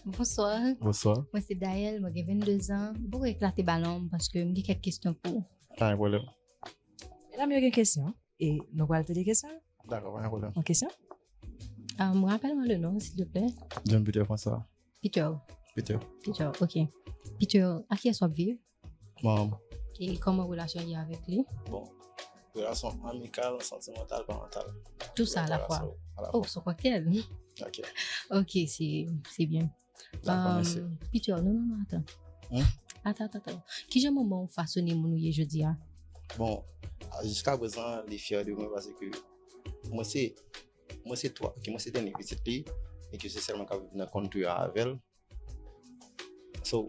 Bonswa. Bonswa. Mwen se Daël, mwen gen vennde zan. M poko eklate balon m paske m gen kèk kesyon pou ou. Pa gen pwoblèm. Medam yo gen kesyon, e nou pral tande kesyon. Dakò, pa gen pwoblèm. Yon kesyon? Ah, m rapèl mwen le non, silvouplè. John Peter François. Peter. Peter. Peter, ok. Peter, a kiyès w ap viv? Manman m. E kòman relasyon w ye avèk li? Bon, relasyon amikal, santimantal, parantal. Tou sa alafwa? Alafwa. Oh, se yon kòktèl. Ok. Ok, se, se byen. Dakò, mèsi. Um, Peter, non, non, non, atan. Hmm? Atan, atan, atan. Kijan manman w fasonnen moun ou ye jodi a? Bon, a, jiska prezan, li fyè de mwen paske mwen se, mwen se twa, ke mwen se dènye pitit li, e ke se sèl mwen k ap viv nan country a avè l. So,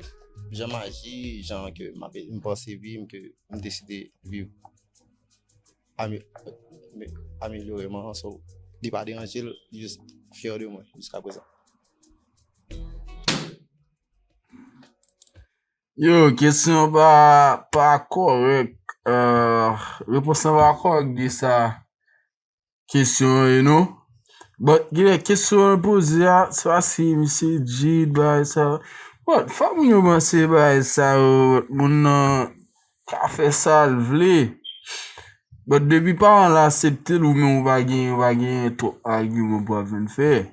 jan m aji, jan ke m ap, m panse vi m, ke m deside viv ame-, me-, amelyore m an, so, li pa deranje l, li jis fyè de mwen jiska prezan. Yo, kesyon pa, pa kòrèk. Euh, repons lan pa kòrèk de sa kesyon an ye non. But, gen kesyon an poze a, se pa si misye Jid, bagay sa. But, fò moun yo panse bagay sa yo, but moun nan ka fè sa l vle. But, depi paran l aksepte l, ou menm ou pa gen, ou pa gen twòp agiman pou ap vin fè.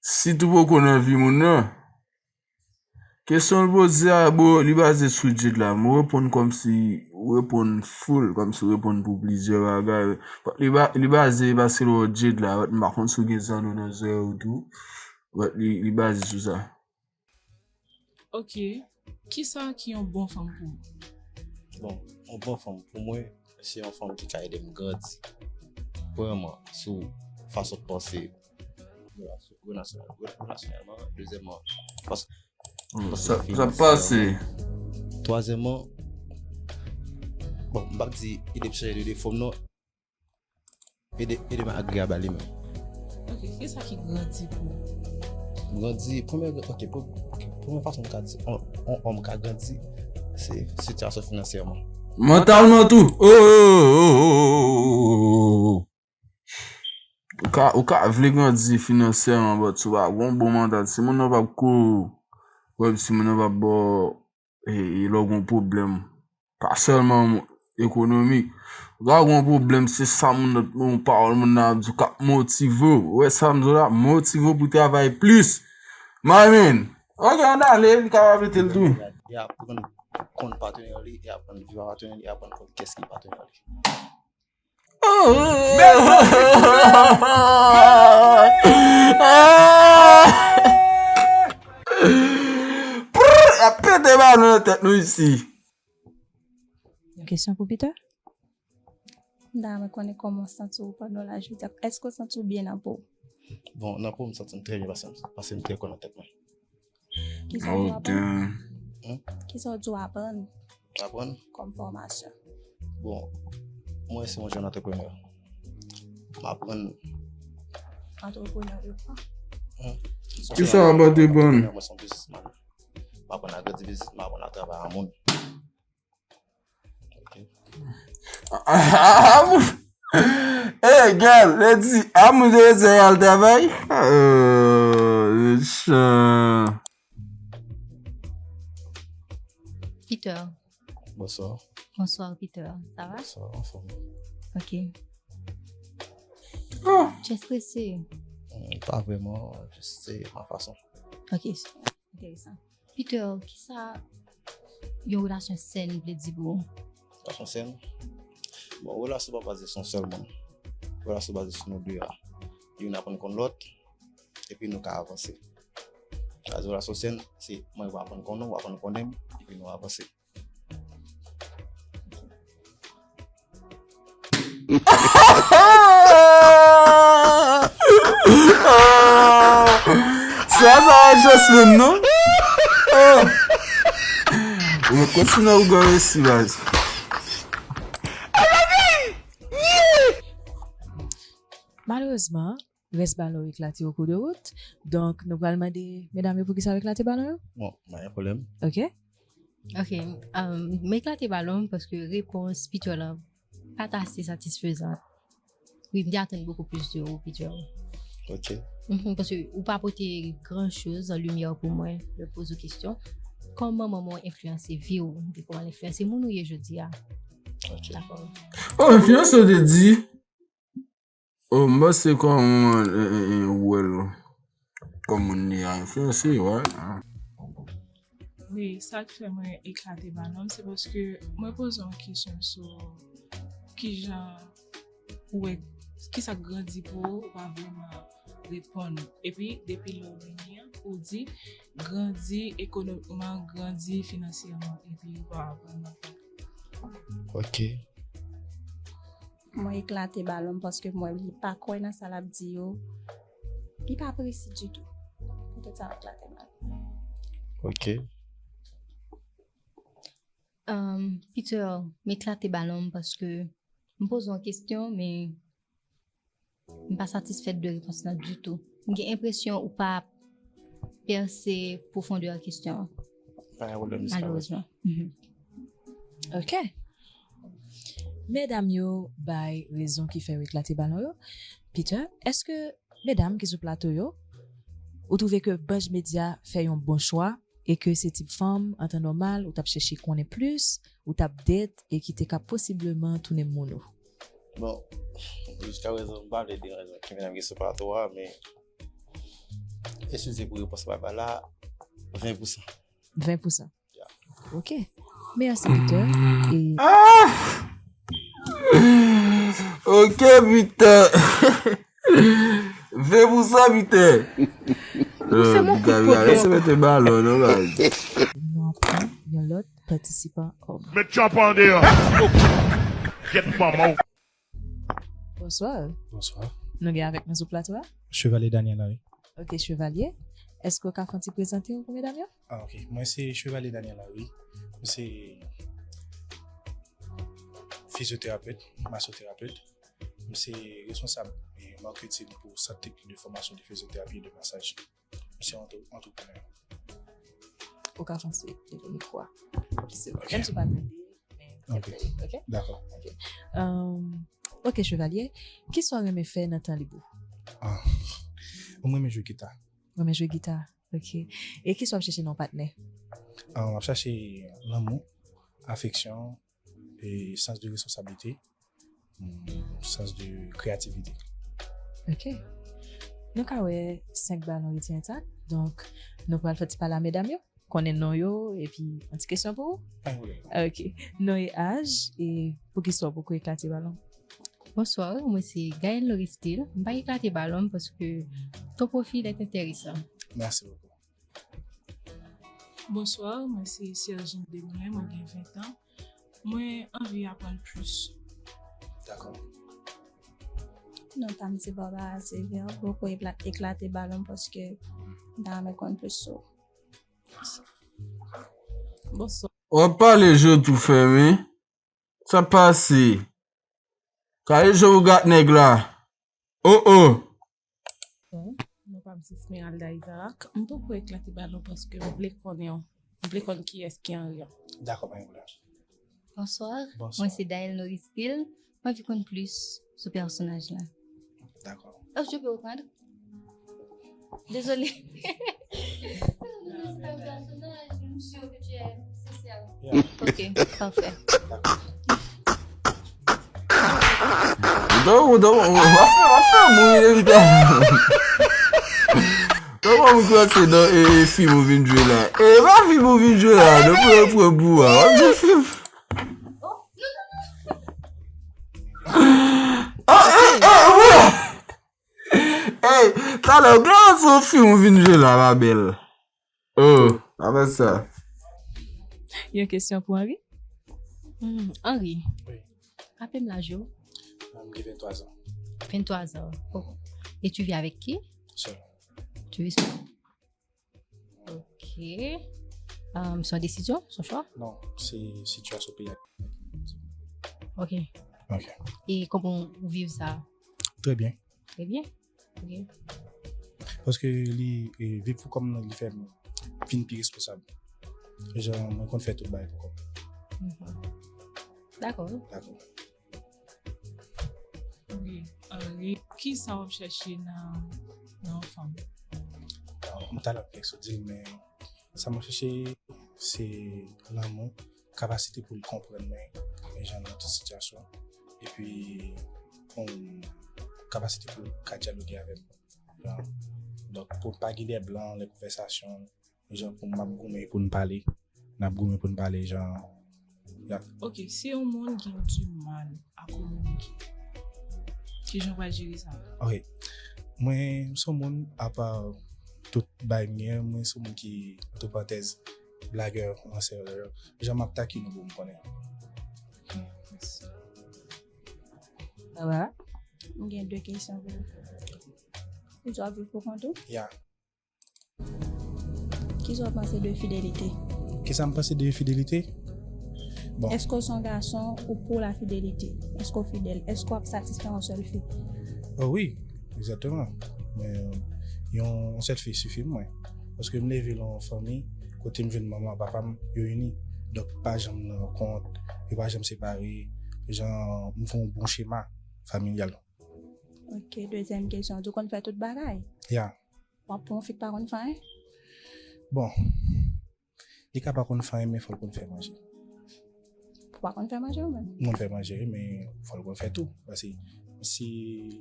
Sitou poko nan vi moun nan. Kesyon l poze a, bro, li baze sou Jid la. Mwen reponn kòmsi, ou reponn full, kòmsi ou reponn pou plizyè bagay. Li, ba, li baze paske l wè Jid la, but m pa konn si w gen zanno nan zòrèy ou tou. But li, li baze sou sa. Ok. Kisa ki yon bon fanm pou ou? Bon, yon bon fanm pou mwen, se yon fanm ki ka ede m grandi. Premyèman, sou fason de panse, relasyonèlman. Dezyèmman, sa pase. Twazyèmman, bon, m p ap di ede m chanje de defo m non. Ede, ede m agreyab a li menm. Ok, kisa ki grandi pou ou? Grandi, premye, ok, premye fason m ka di yon òm ka grandi, se sitiyasyon finansyèman. Mantalman tou. Oh, oh, oh, oh, oh, oh. Ou ka, ou ka vle grandi finansyèman, but si w pa gen yon bon mantal, si moun nan p ap kou, wè, si moun nan p ap ba w, e, e lè w gen yon pwoblèm, pa sèlman ekonomik, ou ka gen yon pwoblèm, se sa moun nan, yon pawòl moun nan ap di w k ap motive w. Ou wè sa m di w la, motive w pou travay plis. My man, ok, ann ale, li ka va mete l tou. E aprann konn patnè li, e aprann viv a patnè li, e aprann konn kiyès ki patnè li. Ap pete balon nan tèt nou isi. Kesyon pou Peter? M ta renmen konnen kòman w santi w pandan laj jodi a. Èske w santi w byen nan po w? Bon, nan po m, m santi m trè byen paske m, paske m trè konnen tèt mwen. Kisa w dwe aprann? Kisa w dwe aprann? Aprann? Kòm fòmasyon. Bon, mwen se yon jèn antreprenè. M aprann. Antreprenè de kwa? Kisa w ap antreprann? Mwen se yon biznisman. M aprann agrandi biznis, m aprann a travay a moun. Hey girl, lè di amoun de rezè al travay. Chan. Peter. Bonsoir. Bonsoir Peter. Ça va? Bonsoir, en forme. Ok. Oh. Tu es stressé? Hmm, pas vraiment, juste c'est ma façon. Ok, intéressant. Peter, kisa yon relasyon sèn vle di pou ou? Relasyon sèn? Bon, relasyon pa baze sou yon sèl moun. Relasyon baze sou nou de a. Youn aprann konn lòt, epi nou ka avanse. Sa vle di relasyon sèn, se mwen w aprann konnen, w aprann konnen m, epi nou avanse. Sa, sa yon chans menm non. Mwen kontinye ou gade si baz. Malerezman, rès balon yo eklate o kou de wout. Donk, nou pral mande medam yo poukisa yo eklate balon yo. Bon, pa gen pwoblèm. Ok. Ok, um, m eklate balon paske repons Peter lan pa t ase satisfezan. Wi, m te atann bokou plis de ou, Peter. Ok. Mhm, paske ou pa pote gran choz an limyè pou mwen, lè poze w kesyon. Kòman manman w enfliyanse vi w, e kòman l enfliyanse moun ou ye jodi a? Ok. Dakò. Oh, enfliyanse w te di. Oh, m panse kòman manman w wè l kòm moun li a enfliyanse, wè. Wi, sa k fè mwen eklate balon, se paske mwen poze yon kesyon sou kijan ou wè, kisa k grandi pou ou, ou pa vrèman reponn. Epi, depi lè w vini an, ou di grandi ekonomikman, grandi finansyèman, epi ou pa vrèman. Ok. Mwen eklate balon m paske m wè li pa kwè nan sa l ap di yo. Li pa presi ditou. Poutèt sa m eklate balon. Ok. Um, Peter, m eklate balon m paske m poze yon kesyon, men m pa satisfèt de repons lan ditou. M gen enpresyon ou pa pèse pwofondè kesyon an. Pa gen pwoblèm, sa. Malerezman. Mhm. Ok. Medam yo bay rezon ki fè yo eklate balon yo. Peter, èske medam ki sou plato yo, ou twouve ke Banj Medya fè yon bon chwa e ke se tip fanm, an tan nòmal, ou t ap chèche konnen plis, ou t ap date e ki te ka posibleman tounen moun ou? Bon, jiskaprezan, m pa vle deranje okenn medam ki sou plato a, men eskize pou repons mwen ba la, ven pou san. Ven pou san. Ok. Mèsi, Peter. E... Ok, Peter. Ven pou san, Peter. Ou se mon kout poto. Rete mete balon, non, guys. Nou ap pran yon lòt patisipan òm. Met tchòp an deyò. Gyèt manman w. Bonswa. Bonswa. Nou gen avèk nou sou plato a? Chevalier Daniel Larue. Ok, Chevalier. Èske w ka fè yon ti prezante w pou medam yo? Ah, ok. Mwen se Chevalier Daniel Larue. Mwen se fizyoterapet, masoterapet. Mwen se responsab e marketing pou Sant Teknik de Fòmasyon de Fizyoterapi e de Masaj. Mwen se antre- antreprenè. Ou ka fè yon ti plen mikwo a. Menm si w pa tande, men fè l tande, ok? Dakò. Ok. Um, ok, Chevalier. Kisa w renmen fè nan tan lib ou? Ah. Mwen renmen jwe gita. Renmen jwe gita. Ok. E kisa w ap chèche nan yon patnè? Ah, m ap chache lanmou, afeksyon, e sans de responsablite, mm, sans de kreyativite. Ok. Nou ka wè senk balon rete entak. Donk, nou pral fè ti pale a medam yo. Konnen non yo, epi yon ti kesyon pou ou. Pa gen pwoblèm. Ok. Non e aj, e poukisa w poko eklate balon? Bonswa, mwen se Gaëlle Loristil. M pa eklate balon m paske ton profil est intéressant. Merci beaucoup. Bonswa, mwen se Sergine Desmoulins, mwen gen ven tan. Mwen anvi aprann plis. Dakò. Non pa m se Barbara Sévère, m poko eklate balon paske m ta renmen konn plis sou ou. Bonswa. W ap pale je tou fèmen. Sa pase? Kale je w gat nèg la. Oh oh. Non pa m se Smeralda Isaac. M poko eklate balon paske m vle konnen w. M vle konn kiyès ki Henri an. Dakò, pa gen pwoblèm. Bonswa. Bonswa. Mwen se Daëlle Noristil. Mwen anvi konn plis sou pèsonaj la. Dakò. Oh, je peux reprendre? Désolé. C'est un personnage, je suis sûre que tu es sincère. Ok, parfait. Donk, donk, w ap fè, w ap fè moun vin envite. Donk, moun kòmanse nan e, e fim ou vin jwe la. E pa fim ou vin jwe la, donk, pou yo pran pou a. W ap jwe fim. Ah, eh, eh, wi. Ey, talè, w gen yon fim ou vin jwe la, ma bèl. Oh, apa sa? Yon kesyon pou Henri? Hmm, Henri, Oui. Raple m laj ou. M gen vennntwa zan. Vennntwa zan. Oh. Et tu vis avec qui? Seul. Tu vis seul. Ok. Euh, c'est une décision, c'est un choix? Non, se sitiyasyon peyi a. Ok. Ok. Et comment vous vivez ça? Trè byen. Très bien. Ok. Paske li, e, viv pou kòm nan, li fè m vin pi responsab. Jan mwen konn fè tout bagay pou kòm. Mhm. Dakò. Dakò. Wi, Henri, kisa w ap chèche nan, nan yon fanm? Alò, m ta la kèk sou di l, men sa m ap chèche, se lanmou, kapasite pou l konprann mwen, e jan nan tout sitiyasyon. Epi, yon kapasite pou l ka dyaloge avè m. Jan, donk, pou pa gen de blan nan konvèsasyon, jan pou m ap goumen pou n pale, n ap goumen pou n pale, jan, ya. Ok, si yon moun gen di mal a kominike, kijan w pral jere sa? Ok. Mwen, m se yon moun, apa tout bay m gen, mwen se yon moun ki, antre parantèz, blagè, ransèlè. Jan m ap takine w pou m konnen. Barbara? M gen de kesyon pou ou. Ou di w ap viv pou kont ou? Ya. Kisa w panse de fidelite? Kisa m panse de fidelite? Bon. Èske w se yon gason ou pou la fidelite? Èske w fidèl? Èske w ap satisfè yon sèl fi? Oh wi, egzakteman. Men yon, yon sèl fi sifi mwen. Paske m leve nan yon fanmi kote m jwenn manman, papa m, yo ini. Donk, pa janm nan kont, yo pa janm separe, Jan m fè yon bon chema familyal. Ok, dezyèm kesyon, ou konn fè tout bagay? Ya. W ap pran yon fi k pa konn fè anyen? Bon, li ka pa konn fè anyen, men fò l konn fè manje. Ou pa konn fè manje ou menm? M konn fè manje, wi, men fò l konn fè tou. Paske si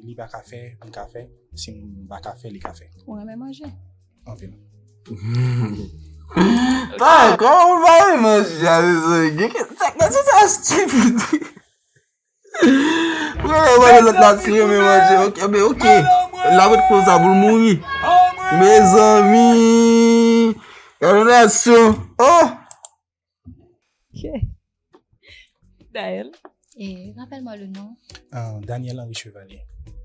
li pa ka fè, m ka fè. Si m pa ka fè, li ka fè. Ou renmen manje? Anpil. Tay, kòman ou pa renmen manje a, mezanmi? Gen ki, sa, sa, sa stupid. Ou renmen manje, lòt la ti renmen manje. Ok, men ok. L ap ret konsa pou l mouri. Mezanmi. Gade nasyon. Oh! Ok. Daël. Et rappelle-moi le nom. Ah, Daniel Henry Chevalier.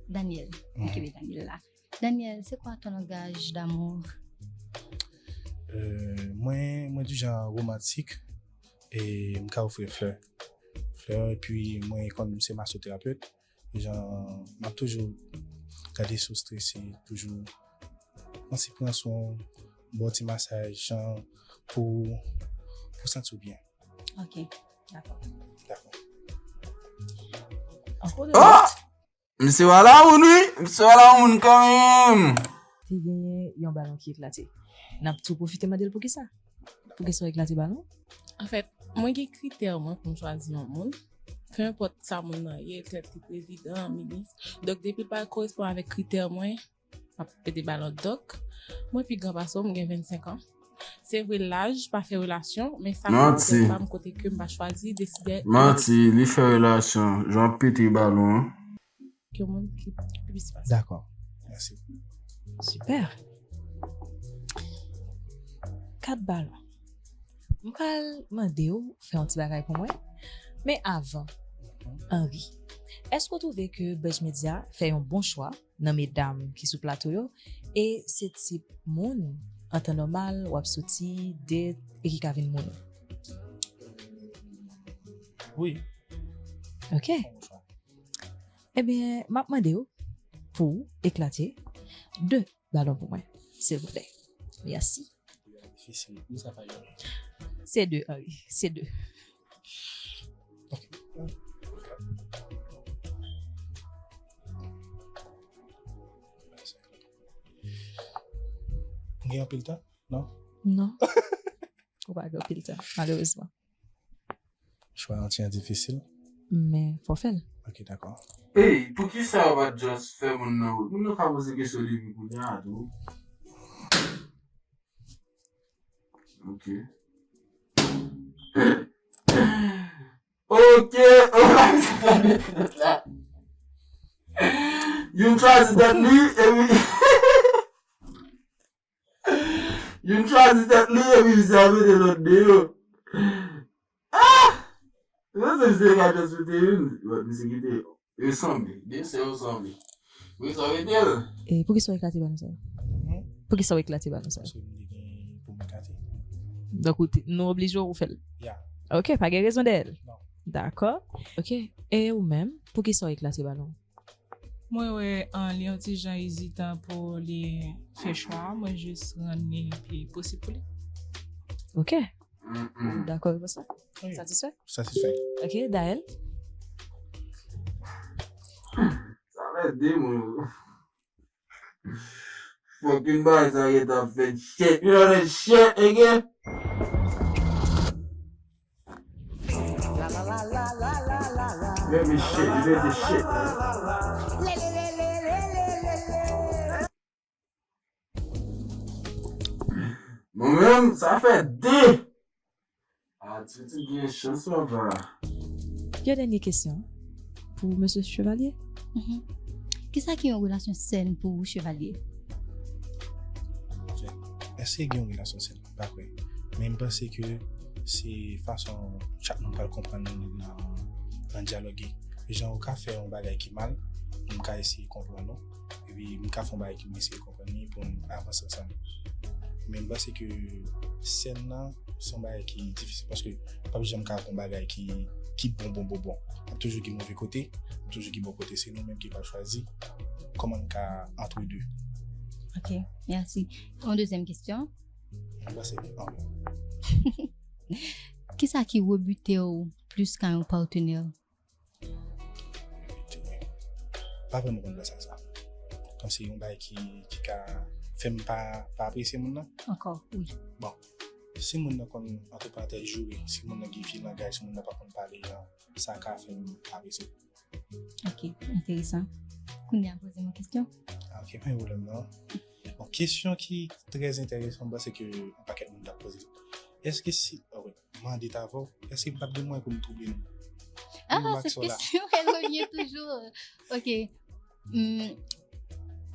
Daniel. Mhm. Ok, ben Daniel là. Daniel, c'est quoi ton langage d'amour? Euh, mwen, mwen du jan romantik e m ka ofri flè. Flè, epi mwen, kòm se masoterapet, jan, m ap toujou gade si w strese, toujou, mwen si pran swen w, ba w ti masaj, jan, pou, pou w santi w byen. Ok, d'accord. Dakò. Oh! Misye wala moun, wi. Misye wala moun kanmenm. Te genyen yon balon ki eklate. N ap tou pwofite mande l poukisa. Poukisa w eklate balon? Anfèt, mwen gen kritè mwen pou m chwazi yon moun. Peu importe sa moun nan ye, tèt li prezidan, minis. Donk, depi l pa koresponn avèk kritè mwen, m ap pete balon. Donk, mwen pi gran pase w, m gen vennsenk an. Se vre, laj pa fè relasyon, men sa Manti. Fè pa m kote ke m pa chwazi, deside. Manti, li fè relasyon. Jan pete balon an. Ke moun ki plis pase. Dakò. Mèsi. Super. Kat balon. M pral mande w fè yon ti bagay pou mwen. Men avan, Henry, èske w twouve ke Budge Media fè yon bon chwa nan medam ki sou plato yo? E se tip moun, an tan nòmal, w ap soti, date, e ki ka vin moun ou? Wi. Ok. Ebyen, m ap mande w pou w eklate de balon pou mwen, silvouplè. Mèsi. Difisil. Ou sa pa yo. Se de, Henry, se de. M gen anpil tan? Non? Non. Ou pa gen anpil tan, malerezman. Chwa an ti jan difisil. Men, fò fè l. Ok, dakò. Ey, poukisa yo pa t just fè moun nan wout? Moun nan ka poze kesyon depi kounye a tou. Ok. Ok, ok, sa fè de lòt la. Youn chwazi tèt li, epi. Youn chwazi tèt li, epi misye ap mete lòt deyò. Ah! Mwen se misye ka just mete youn. Lòt misye kite. Yo sanble. De sè yo sanble. Wi, sa rete l. E poukisa w eklate balon sa yo? Poukisa w eklate balon sa yo? Paske m te gen pou m eklate. Donk, ou te- nou oblije w fè l? Ya. Ok, pa gen rezon dèyè l? Non. Dakò. Ok. E ou menm, poukisa w eklate balon? Mwen wè an li yon ti jan ezitan pou li fè chwa a, mwen jis rann li pi posib pou li. Ok. Mm-mm. Dakò avèk sa? Wi. Satisfè? Satisfè. Ok, Daël? Sa fè de moun. Fucking bagay sa gentan fè shit. You know that shit again? Let me shit, you made this shit. Mwen menm, sa fè de. Ah, Titi gen chans papa. Yon dènye kesyon pou mesye Chevalier. Mhm. Kisa ki yon relasyon sèn pou ou, Chevalier? Èske gen yon relasyon sèn? M pa kwè. Men m panse ke se fason chak moun pral konprann nan, nan dyaloge. Jan ou ka fè yon bagay ki mal, m ka eseye konprann ou. Epi m ka fè yon bagay ki m eseye konprann li pou n avanse ansanm. Men m panse ke sèn nan se yon bagay ki difisil paske p ap janm ka gon bagay ki, ki bon, bon, bon, bon. Ap toujou gen move kote, ap toujou gen bon kote. Se nou menm ki pral chwazi kòman n ka antre de. Ok, mèsi. Yon dezyèm kesyon. M panse ke, ah, Kisa ki rebite w plis ka yon patnè? Pa vrèman konn fè sa, sa. Kòmsi yon bagay ki, ki ka fè m pa, pa apresye moun nan. Ankò, wi. Bon, si moun nan konn, antre parantèz, joure, si moun nan gen vye langaj, si moun nan pa konn pale, jan, sa ka fè m pa apresye. Ok, enteresan. Kounye a poze m yon kesyon. Ah, ok, pa gen pwoblèm non. Bon, kesyon ki trè enteresan, m panse ke yon pakèt moun t ap poze l. Èske si, oh, wi, mande t avè w, èske m p ap gen mwayen pou m twouble nou? Ah, se kesyon kèl revyen toujou. Ok. Hmm.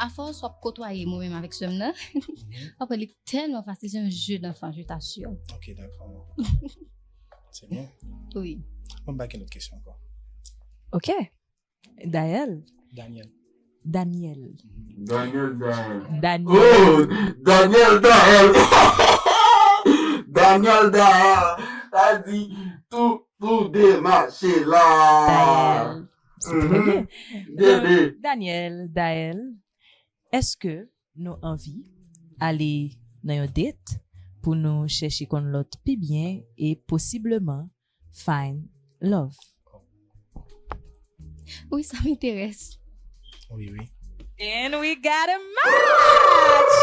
Afòs w ap kotwaye mwen menm avèk sè m nan, apre li tèlman fasil, se yon je d'enfant, je t'assure. Ok, dakò. Se byen. Wi. Bon, m pa gen lòt kesyon ankò. Ok. Daël. Daniel. Daniel. Daniel Daël. Daniel. Oh, Daniel Daël. Daniel Daël. Sa di tou, tou demache la. Daël. Se trè byen. Bebe. Daniel, Daël, èske nou anvi ale nan yon date pou nou chèche konn lòt pi byen e posibleman find love? Wi, sa m enterese. Wi, wi. And we got a match!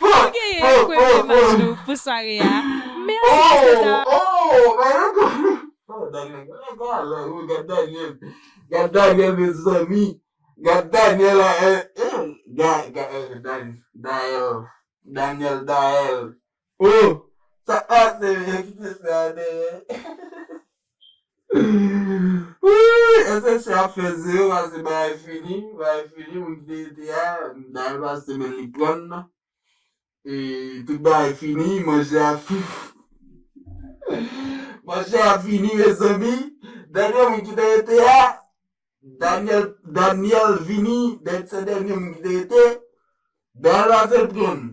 Nou genyen premye match nou pou sware a. Mèsi, Oh, Santa. Oh, man, oh, Daniel, gad Daniel, gad Daniel, gad Daniel, mezanmi, gad Daniel la, eh, eh, gad, gad, eh, Daniel, Daniel, Daniel, Daniel, oh, sa pase, men, kite sa dèyè. Wi, S S C ap fè zewo, pase bagay fini, bagay fini, moun ki te rete a, Daniel pase men li pran nan. E tout bagay fini, manje a fini. Manje a fini, mezanmi. Dènye moun ki te rete a, Daniel, Daniel vini, dèt se dènye moun ki te rete. Daniel pase l pran.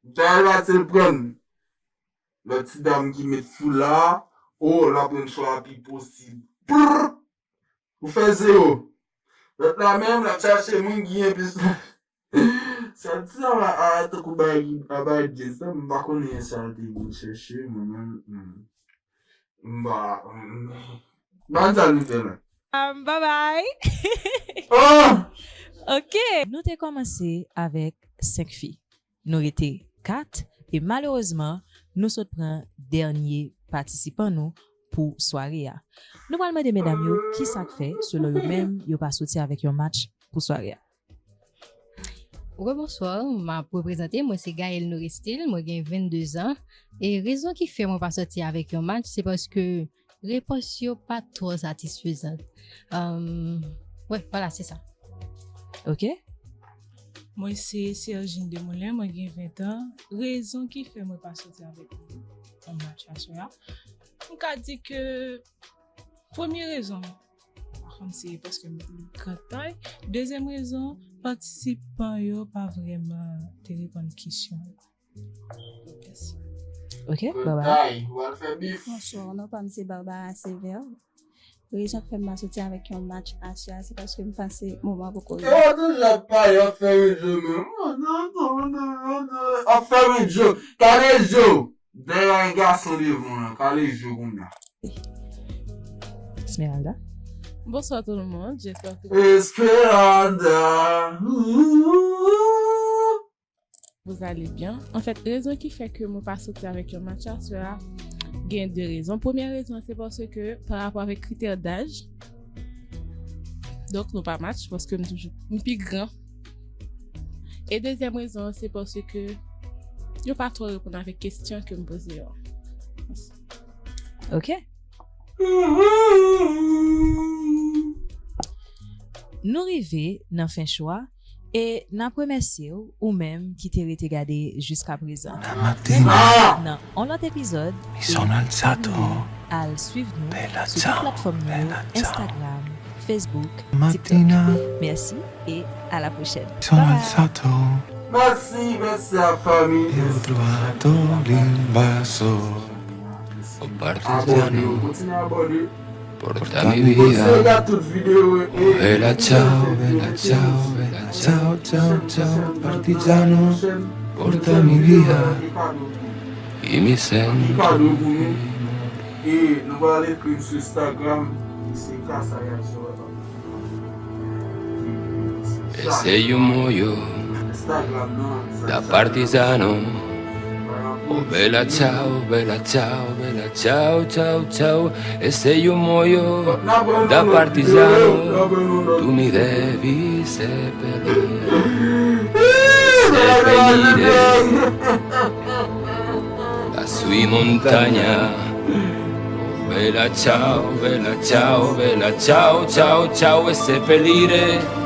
Daniel pase l pran. Lòt ti dam ki met foula, oh, l ap rann cho a pi posib. Prrr! Ou fè zewo. Lòt la menm, l ap chache moun ki gen plis. Sa di sa va a tankou bay a bay Jez la, m pa konnen sa te vin chèche, mwen menm. Hmm. M pa. Hmm. Ban sa nou fè la. Um, bye bye. Oh! Ok. Nou te kòmanse avèk senk fi. Nou rete kat e malerezman, nou sot pran dènye patisipan nou pou sware a. Nou pral mande medam yo kisa k fè, selon yo menm, yo pa soti avèk yon match pou sware a. Rebonswa, m ap reprezante, mwen se Gaëlle Norestil, mwen gen vennde zan. E rezon ki fè mwen pa soti avèk yon match, se paske repons yo pa twò satisfezan. Um, wè, vwala, se sa. Ok? Mwen se Sergine Desmoulins, mwen gen ven tan. Rezon ki fè mwen pa soti avèk yon match aswè a, m ka di ke premye rezon, pa konn se paske m gran tay. Dezyèm rezon, patisipan yo pa vrèman te reponn kesyon yo. Mèsi. Ok, bye bye. Tay, ou al fè bif. Bonswa, non pa m se Barbara Sévère. Rezon k fè m pa soti avèk yon match aswè a, se paske m panse moman poko rive. Yo toujou ap pale, ap fè yon je menm. Ap fè yon je. Kale je w. Dèyè yon gason devan w lan, kale je w kounya. Esmeralda. Bonsoir tout le monde, j'espère que Esmeralda. Vous allez bien. An fèt, rezon ki fè ke mwen pa soti avèk yon match aswè a, gen de rezon. Premyè rezon, se paske pa rapò avèk kritè daj, donk nou pa match, paske m toujou, m pi gran. E dezyèm rezon, se paske yo pa twò reponn avèk kesyon ke m poze yo. Ok. Nou rive nan fen cho a e n ap remèsye w, ou menm ki te rete gade jiskaprezan. Nan yon lòt epizòd, e oubli al swiv nou sou tout platfòm nou yo, Instagram, Facebook, TikTok. Mèsi e a la pwochèn. Bye bye. Mèsi, mèsi a fanmi. Abòne yo, kontinye abòne. Kontinye gade tout videyo yo. E bella ciao, bella ciao, bella ciao, ciao, ciao, partigiano. Portami via. E mi sento. Kado pou nou. E nou pral ekri m sou Instagram. Se Kasa y ap sou. Ese yu moyo da partizano. Oh bella ciao, bella ciao, bella ciao, ciao, ciao. Ese yu moyo da partizano. Tu mi devi seppellire, seppellire la sui montagna. Oh bella ciao, bella ciao, bella ciao, ciao, ciao, e seppellire